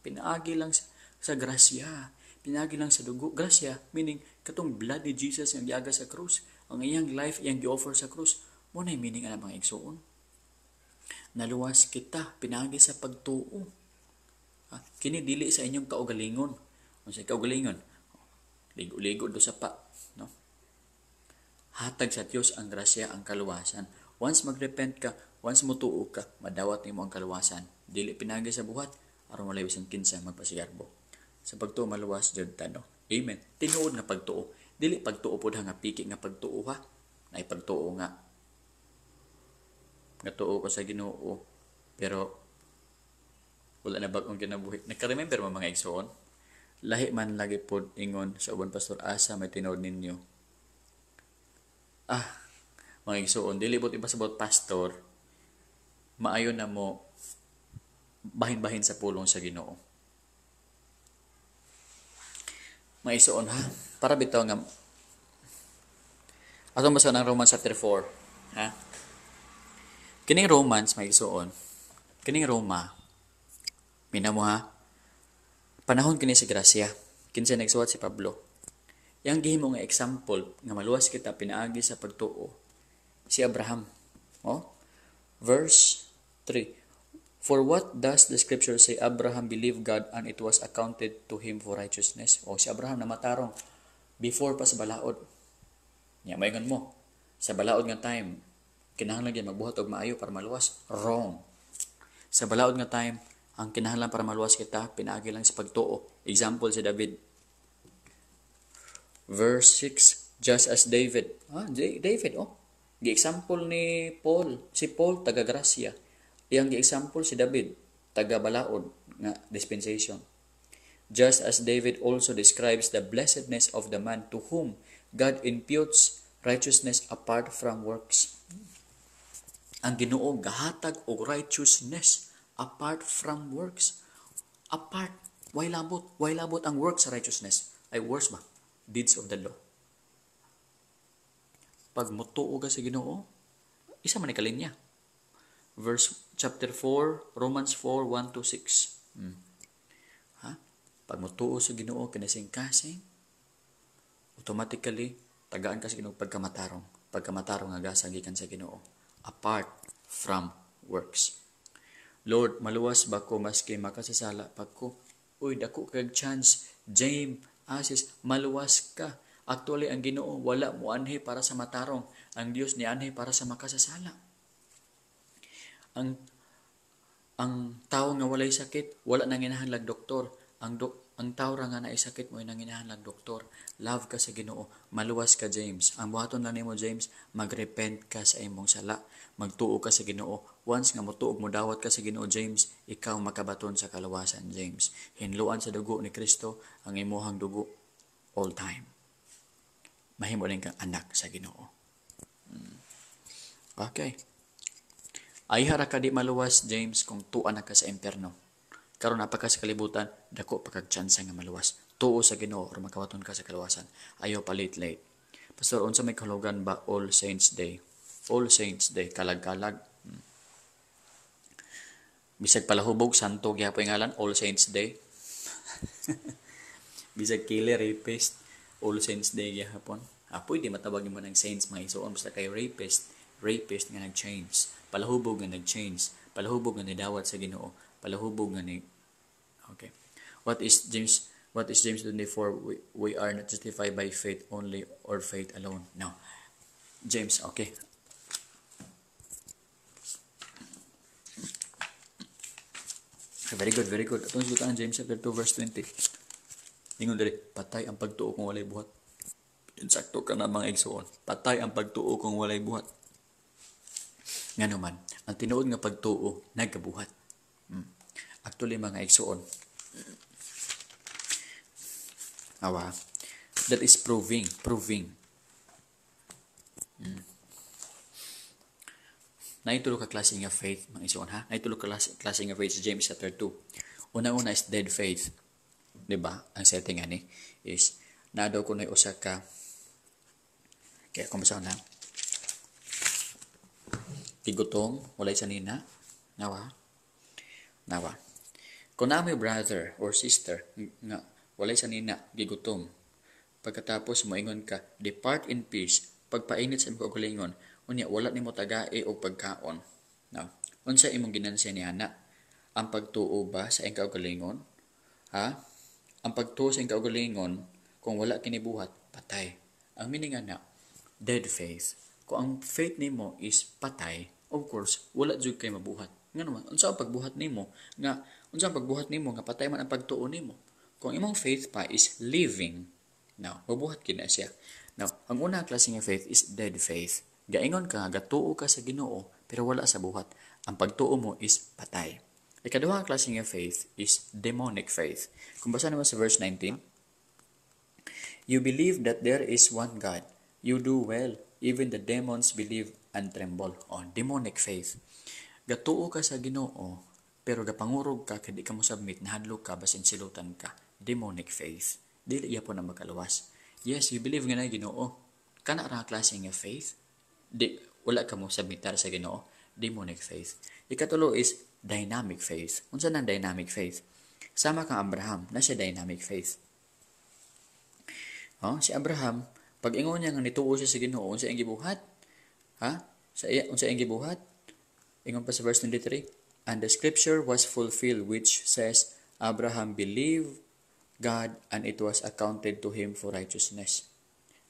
Pinaagi lang sa grasya. Pinaagi lang sa dugo. Grasya, meaning katong blood ni Jesus nga giaga sa krus. Ang iyang life iyang gi-offer sa krus. Mo na meaning ana, mga igsoon. Naluwas kita pinaagi sa pagtuo. Ha? Kini dili sa inyong kaugalingon. Unsa kaugalingon? Ligo-ligo do sa pa, no? Hatag sa Dios ang grasya, ang kaluwasan. Once magrepent ka, once motuo ka, madawat nimo ang kaluwasan. Dili pinaagi sa buhat aron walay bisan kinsa magpasigarbo. Sa pagtuo maluwas jud ta, no? Amen. Tinuod nga pagtuo. Dili pagtuo pud ha nga piki nga pagtuo ha. Nay pagtuo nga nga tuo ko sa Ginoo pero wala na bag-ong kinabuhi. Naka-remember mo, mga igsoon? Lahi man lagi pod ingon sa uban, "Pastor, asa may tinuod ninyo?" Ah, mga igsoon, dili bot ipasabot, pastor, maayo na mo bahin-bahin sa pulong sa Ginoo. Mga igsoon ha, para bitaw nga atong basa ng Romans chapter 4, ha? Kining Romans, mga igsoon, kining Roma, mina mo ha, panahon kini sa grasya, kinsa nagsuwat? Si Pablo. Yang gihimo nga example nga maluwas kita pinaagi sa pagtuo, si Abraham. Oh? Verse 3. For what does the scripture say? Abraham believed God and it was accounted to him for righteousness. O si Abraham na matarong before pa sa balaod. Nya maingon mo, sa balaod nga time, kinahanglan gyud magbuhat og maayo para maluwas. Wrong. Sa balaod nga time, ang kinahanglan para maluwas kita pinaagi lang sa pagtuo. Example, si David. Verse 6, just as David. Ah, David, oh. Gi-example ni Paul. Si Paul, taga Gracia. Iyang gi-example si David, taga balaod nga dispensation. Just as David also describes the blessedness of the man to whom God imputes righteousness apart from works. Ang Ginoo gahatag og righteousness apart from works. Apart, why labot ang works sa righteousness? Ay, works ba? Deeds of the law. Pag mutuo ka sa Ginoo, isa man ni kalinya. Verse chapter 4, Romans 4, 1 to 6. Ha? Pag mutuo sa Ginoo kinasing-kasing, automatically tagaan ka sa Ginoo pagkamatarong. Pagkamatarong nga gasa gikan sa Ginoo apart from works. Lord, maluwas ba ko maski makasasala pa ko? Uy, dako kag chance. James, Asis, maluwas ka. Actually, ang Ginoo wala mo anhi para sa matarong. Ang Dios ni anhi para sa makasasala. Ang tao nga walay sakit, wala nang ginahanglag doktor. Ang tao ra nga naay sakit mo nang ginahanglag doktor. Love ka sa Ginoo, maluwas ka, James. Ang buhaton lang nimo, James, magrepent ka sa imong sala, magtuo ka sa Ginoo. Once nga motuog, modawat ka sa Ginoo, James, ikaw makabaton sa kaluwasan, James. Hinluan sa dugo ni Kristo ang imuhang dugo all time. Mahimo din kang anak sa Ginoo. Okay. Ayha ra ka di maluwas, James, kung tuan na ka sa impierno. Karon naa pa ka sa kalibutan, dako pa kag tsansa nga maluwas. Tuo sa Ginoo aron makabaton ka sa kaluwasan. Ayaw palit late. Pastor, unsa may kahulugan ba All Saints Day? All Saints Day, kalag-kalag. Bisag palahubog, santo gyapon ngalan, All Saints Day. Bisag killer, rapist, All Saints Day gyapon. Ah, pwede matawag nimo ng saints, mga igsoon, basta kay rapist, rapist nga nag-change, palahubog nga nag-change, palahubog nga nidawat sa Ginoo, palahubog nga ni. Okay. What is James 24? We are not justified by faith only or faith alone. No. James, okay. Okay, very good, very good. Atong sultan James chapter 2 verse 20. Ingon diri, patay ang pagtuo kung walay buhat. Insakto ka na, mga igsoon. Patay ang pagtuo kung walay buhat. Ngano man, ang tinuod nga pagtuo nagabuhat. Actually, mga igsoon, awa, that is proving, proving. Naitulo ka klase nga faith, mga igsoon ha. Naitulo ka klase nga faith sa James chapter 2. Una-una is dead faith. Diba? Ang setting ani is naa daw kuno'y usa ka kaya kung basta na tigutom, walay sanina, nawa. Nawa. Kung naa may brother or sister nga Walay sanina, gigutom. Pagkatapos moingon ka, "Depart in peace," pagpainit sa imong kaugalingon, unya wala nimo tagae og pagkaon. Now, unsa imong ginansya niana? Ang pagtuo ba sa imong kaugalingon? Ha? Ang pagtuo sa imong kaugalingon, kung wala kini buhat, patay. Ang meaning ana, dead faith. Kung ang faith nimo is patay, of course, wala jud kay mabuhat. Ngano man, unsa ang pagbuhat nimo nga unsa ang pagbuhat nimo nga patay man ang pagtuo nimo? Kung imong faith pa is living, now, mabuhat kina siya. Now, ang una klase nga faith is dead faith. Gaingon ka, gatuo ka sa Ginoo, pero wala sa buhat. Ang pagtuo mo is patay. Ikaduha klase nga faith is demonic faith. Kung basa naman sa verse 19, "You believe that there is one God. You do well. Even the demons believe and tremble." Oh, demonic faith. Gatuo ka sa Ginoo, pero gapangurog ka kay di ka mo submit, nahadlok ka basin silutan ka. Demonic faith. Dili iya po na makaluwas. Yes, you believe nga na Ginoo. Kana ra klase nga faith. Di wala ka mo submitar sa Ginoo. Demonic faith. Ikatulo is dynamic faith. Unsa nang dynamic faith? Sama kang Abraham, na siya dynamic faith. Oh, si Abraham, pag ingon niya nga nituo siya sa Ginoo, unsa iyang gibuhat? Ha? Sa iya, unsa iyang gibuhat? Ingon pa sa verse 23, "And the scripture was fulfilled which says, Abraham believed God and it was accounted to him for righteousness."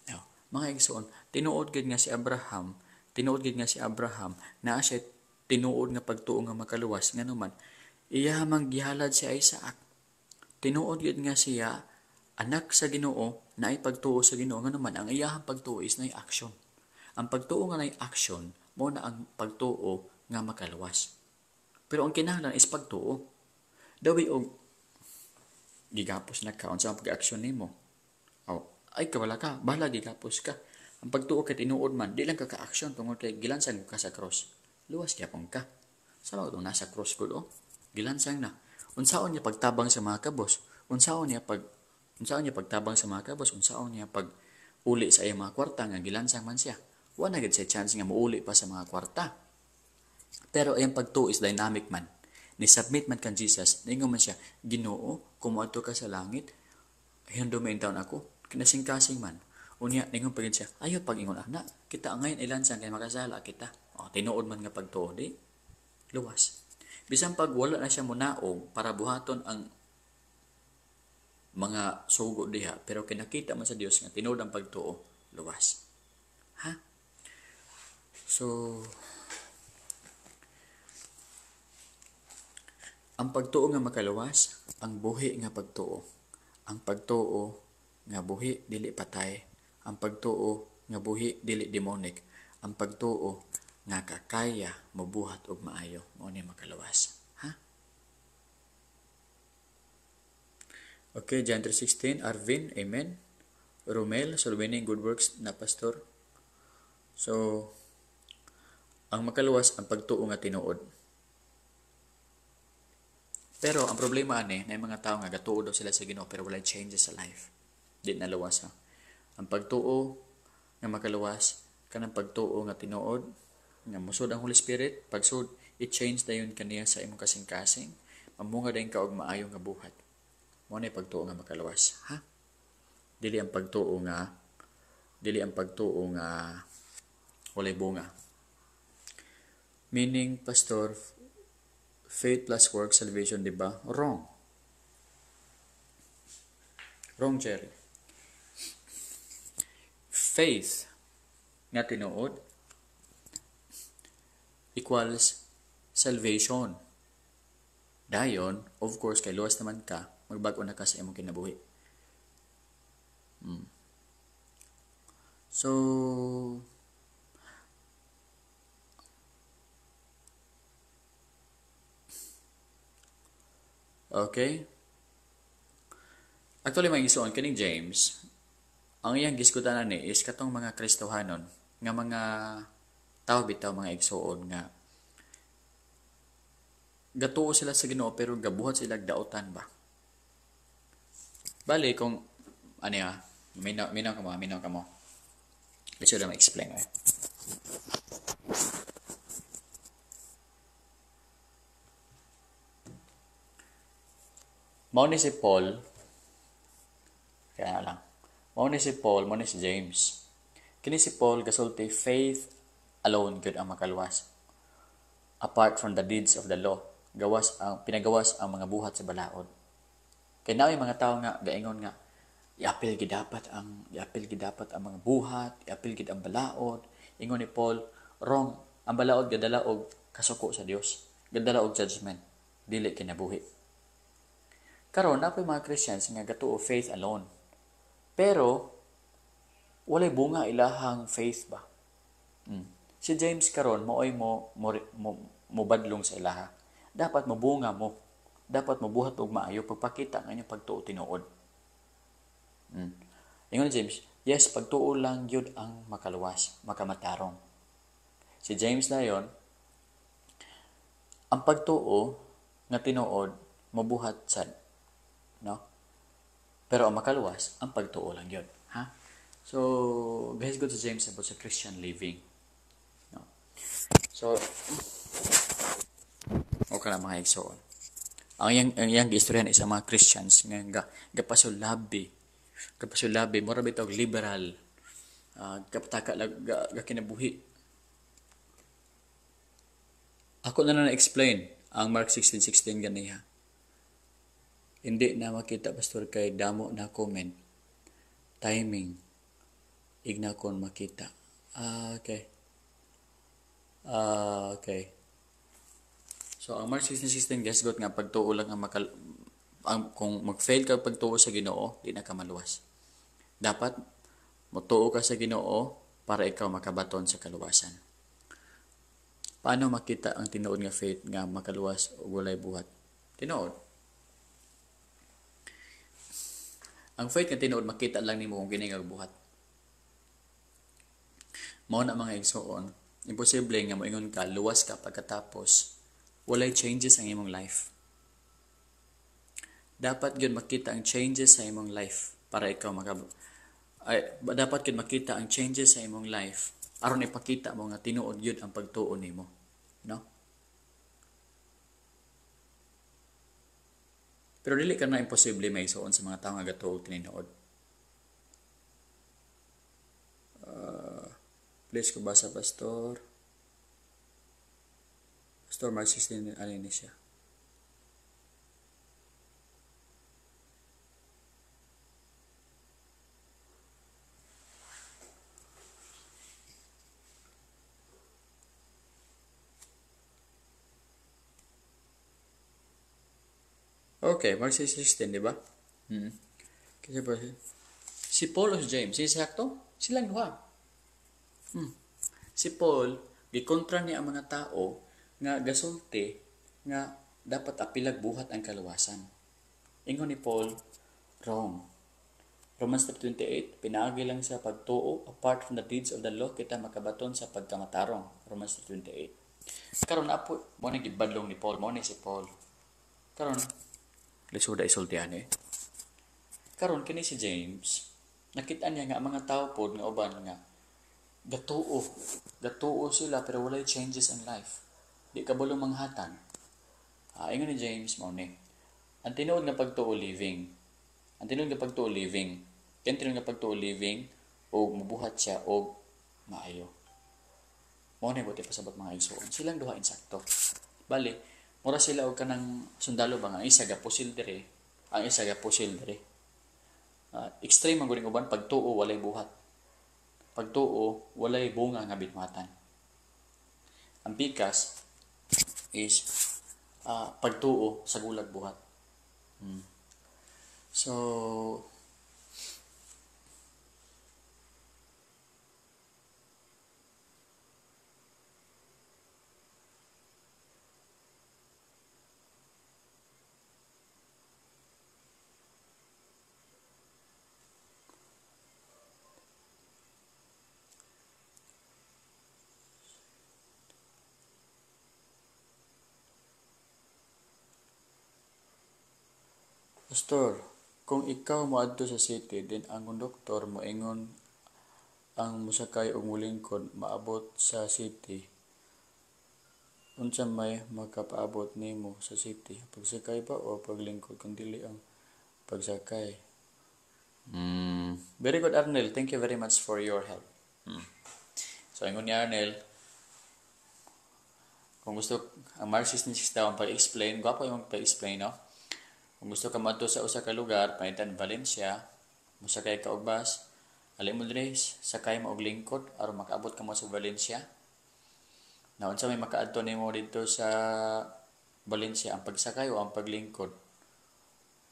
Now, mga igsoon, tinuod gid nga si Abraham, tinuod gid nga si Abraham naa siya tinuod nga pagtuo nga makaluwas, ngano man iya mang gihalad si Isaac. Tinuod gid nga siya anak sa Ginoo, naay pagtuo sa Ginoo, ngano man ang iyahang pagtuo is naay action. Ang pagtuo nga naay action mo na ang pagtuo nga makaluwas. Pero ang kinahanglan is pagtuo. Dawi og gigapos na ka, unsa ang pag-aksyon nimo? Oh, ay kawala ka, bahala gigapos ka. Ang pagtuo kay tinuod man, di lang ka ka-aksyon tungod kay gilansang ka sa cross. Luwas gyapon ka. Sama itong nasa cross gud oh. Gilansang na. Unsaon niya pagtabang sa mga kabos? Unsaon niya pagtabang sa mga kabos? Unsaon niya pag uli sa iyang mga kwarta nga gilansang man siya? Wa na gid siya chance nga muuli pa sa mga kwarta. Pero iyang pagtuo is dynamic man. Ni-submit man kan Jesus, ningon man siya, "Ginoo, kung moadto ka sa langit, hinumdumi taon ako, kinasing-kasing man." Unya, ningon pa siya, "Ayaw pag-ingon ana, kita ngayon ilansang kay makasala kita." O, tinuod man nga pagtuo, di luwas. Bisan pag wala na siya munaog para buhaton ang mga sugo diha, pero kinakita man sa Dios nga tinuod ang pagtuo, luwas. Ha? So, ang pagtuo nga makaluwas, ang buhi nga pagtuo. Ang pagtuo nga buhi dili patay. Ang pagtuo nga buhi dili demonic. Ang pagtuo nga kakaya mobuhat og maayo, mao ni makaluwas. Ha? Okay, John 3:16, Arvin, amen. Romel, so winning good works na pastor. So, ang makaluwas ang pagtuo nga tinuod. Pero ang problema ani, na mga tao nga gatuo daw sila sa Ginoo pero walay changes sa life. Di na luwas ha. Ang pagtuo nga makaluwas kanang pagtuo nga tinuod nga musod ang Holy Spirit, pagsud i-change dayon kaniya sa imong kasing-kasing, mamunga dayon ka og maayo nga buhat. Mao na pagtuo nga makaluwas, ha? Dili ang pagtuo nga walay bunga. Meaning, pastor, faith plus work salvation, di ba? Wrong. Wrong, Jerry. Faith nga tinuod equals salvation. Dayon, of course, kay luwas naman ka, magbag-o na ka sa imong kinabuhi. So, okay. Actually, mga igsoon, kaning James, ang iyang gisgutan ni is katong mga Kristohanon, nga mga tao bitaw mga igsoon nga gatuo sila sa Ginoo pero gabuhat sila daotan ba. Bali kung ano ya, minaw ka mo. Let's go ma-explain eh. Mao ni si Paul, Kaya lang. Mao ni si Paul, mao ni si James. Kini si Paul gasulti faith alone gyud ang makaluwas. Apart from the deeds of the law, gawas ang pinagawas ang mga buhat sa balaod. Kay naay mga tawo nga gaingon nga iapil gid dapat ang mga buhat, iapil gid ang balaod. Ingon ni Paul, wrong. Ang balaod gadala og kasuko sa Dios, gadala og judgment, dili kinabuhi. Karon naa poy mga Christians nga gatuo faith alone. Pero walay bunga ilahang faith ba. Si James karon maoy mo mobadlong sa ilaha. Dapat mobunga mo. Dapat mobuhat og maayo pagpakita nga inyong pagtuo tinuod. Ingon ni James, yes, pagtuo lang gyud ang makaluwas, makamatarong. Si James dayon, ang pagtuo nga tinuod mobuhat sad, no? Pero ang makaluwas, ang pagtuo lang gyud, ha? So, guys, good sa James about sa Christian living. No? So, okay lang mga igsoon. Ang iyang giistoryahan is ang mga Christians nga gapasulabi. Gapasulabi, mura bitaw liberal. Gapataka ga kinabuhi. Ako na na-explain ang Mark 16:16 ganiha. Hindi na makita pastor kay damo na comment. Timing. Igna kon makita. Okay. Okay. So ang Mark 16:16 gasgot nga pagtuo lang ang kung mag-fail ka pagtuo sa Ginoo, di na ka maluwas. Dapat motuo ka sa Ginoo para ikaw makabaton sa kaluwasan. Paano makita ang tinuod nga faith nga makaluwas ug walay buhat? Tinuod. Ang faith nga tinuod makita lang nimo kung kini nga buhat. Mao na mga igsoon, imposible nga moingon ka luwas ka pagkatapos walay changes ang imong life. Dapat gyud makita ang changes sa imong life para ikaw dapat gyud makita ang changes sa imong life aron ipakita mo nga tinuod gyud ang pagtuo nimo, no? Pero dili ka na imposible maisuon sa mga tawo nga gatuo tinuod. Please ko basa pastor. Pastor Mark 16 ano ni siya? Okay, Mark 16, di ba? Kasi ba, si Paul o si James, si sakto? Silang duha. Si Paul, gikontra niya ang mga tao nga gasulti nga dapat apilag buhat ang kaluwasan. Ingon ni Paul, wrong. Romans 3:28, pinaagi lang sa pagtuo, apart from the deeds of the law, kita makabaton sa pagkamatarong. Romans 3:28. Karon apo, mo ni gibadlong ni Paul, mo ni si Paul. Karon lisuda isultian eh. Karon kini si James, nakita niya nga ang mga tao pod nga uban nga gatuo sila pero walay changes in life. Di kabalo manghatag. Ingon ni James mao ni. Ang tinuod nga pagtuo living. Ang tinuod nga pagtuo living. Kay tinuod nga pagtuo living og mobuhat siya og maayo. Mao ni buti pasabot mga igsoon. Silang duha insakto. Bali, mura sila og kanang sundalo ba nga ang isa gapusil dire, ang isa gapusil dire. Extreme ang guring uban pagtuo walay buhat. Pagtuo walay bunga nga binuhatan. Ang pikas is pagtuo sa gulag buhat. So Pastor, kung ikaw moadto sa city, din ang konduktor moingon ang mosakay og molingkod maabot sa city. Unsa may makapaabot nimo sa city? Pagsakay ba o paglingkod? Kung dili ang pagsakay. Very good, Arnel. Thank you very much for your help. So, ingon ni Arnel, kung gusto, ang Mark 16:6 daw ang pag-explain, gwapo yung pag-explain, no? Kung gusto ka moadto sa usa ka lugar, pananglitan Valencia, mosakay ka og bus, ali mo diri, sakay mo og lingkod aron makaabot ka mo sa Valencia. Na unsa may makaadto nimo didto sa Valencia, ang pagsakay o ang paglingkod?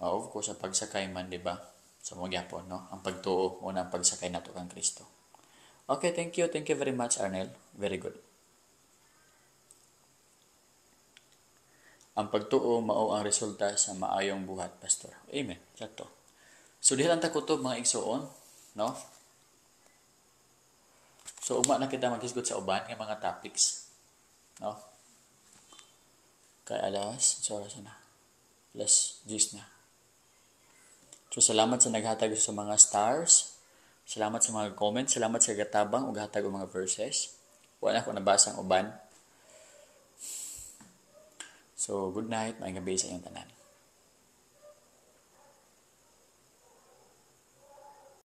Oh, of course, ang pagsakay man, di ba? So, mao gyapon, no? Ang pagtuo, una ang pagsakay nato kang Kristo. Okay, thank you. Thank you very much, Arnel. Very good. Ang pagtuo mao ang resulta sa maayong buhat, Pastor. Amen. Sakto. So, diha lang ta kutob, mga igsuon, no? So, ugma na kita maghisgot sa uban nga mga topics, no? Kay alas, so oras na. Alas 10 na. So, salamat sa naghatag sa mga stars. Salamat sa mga comments. Salamat sa gatabang ug hatag og mga verses. Wala ako nabasa ang uban. So, good night. Maayong gabi sa inyong tanan.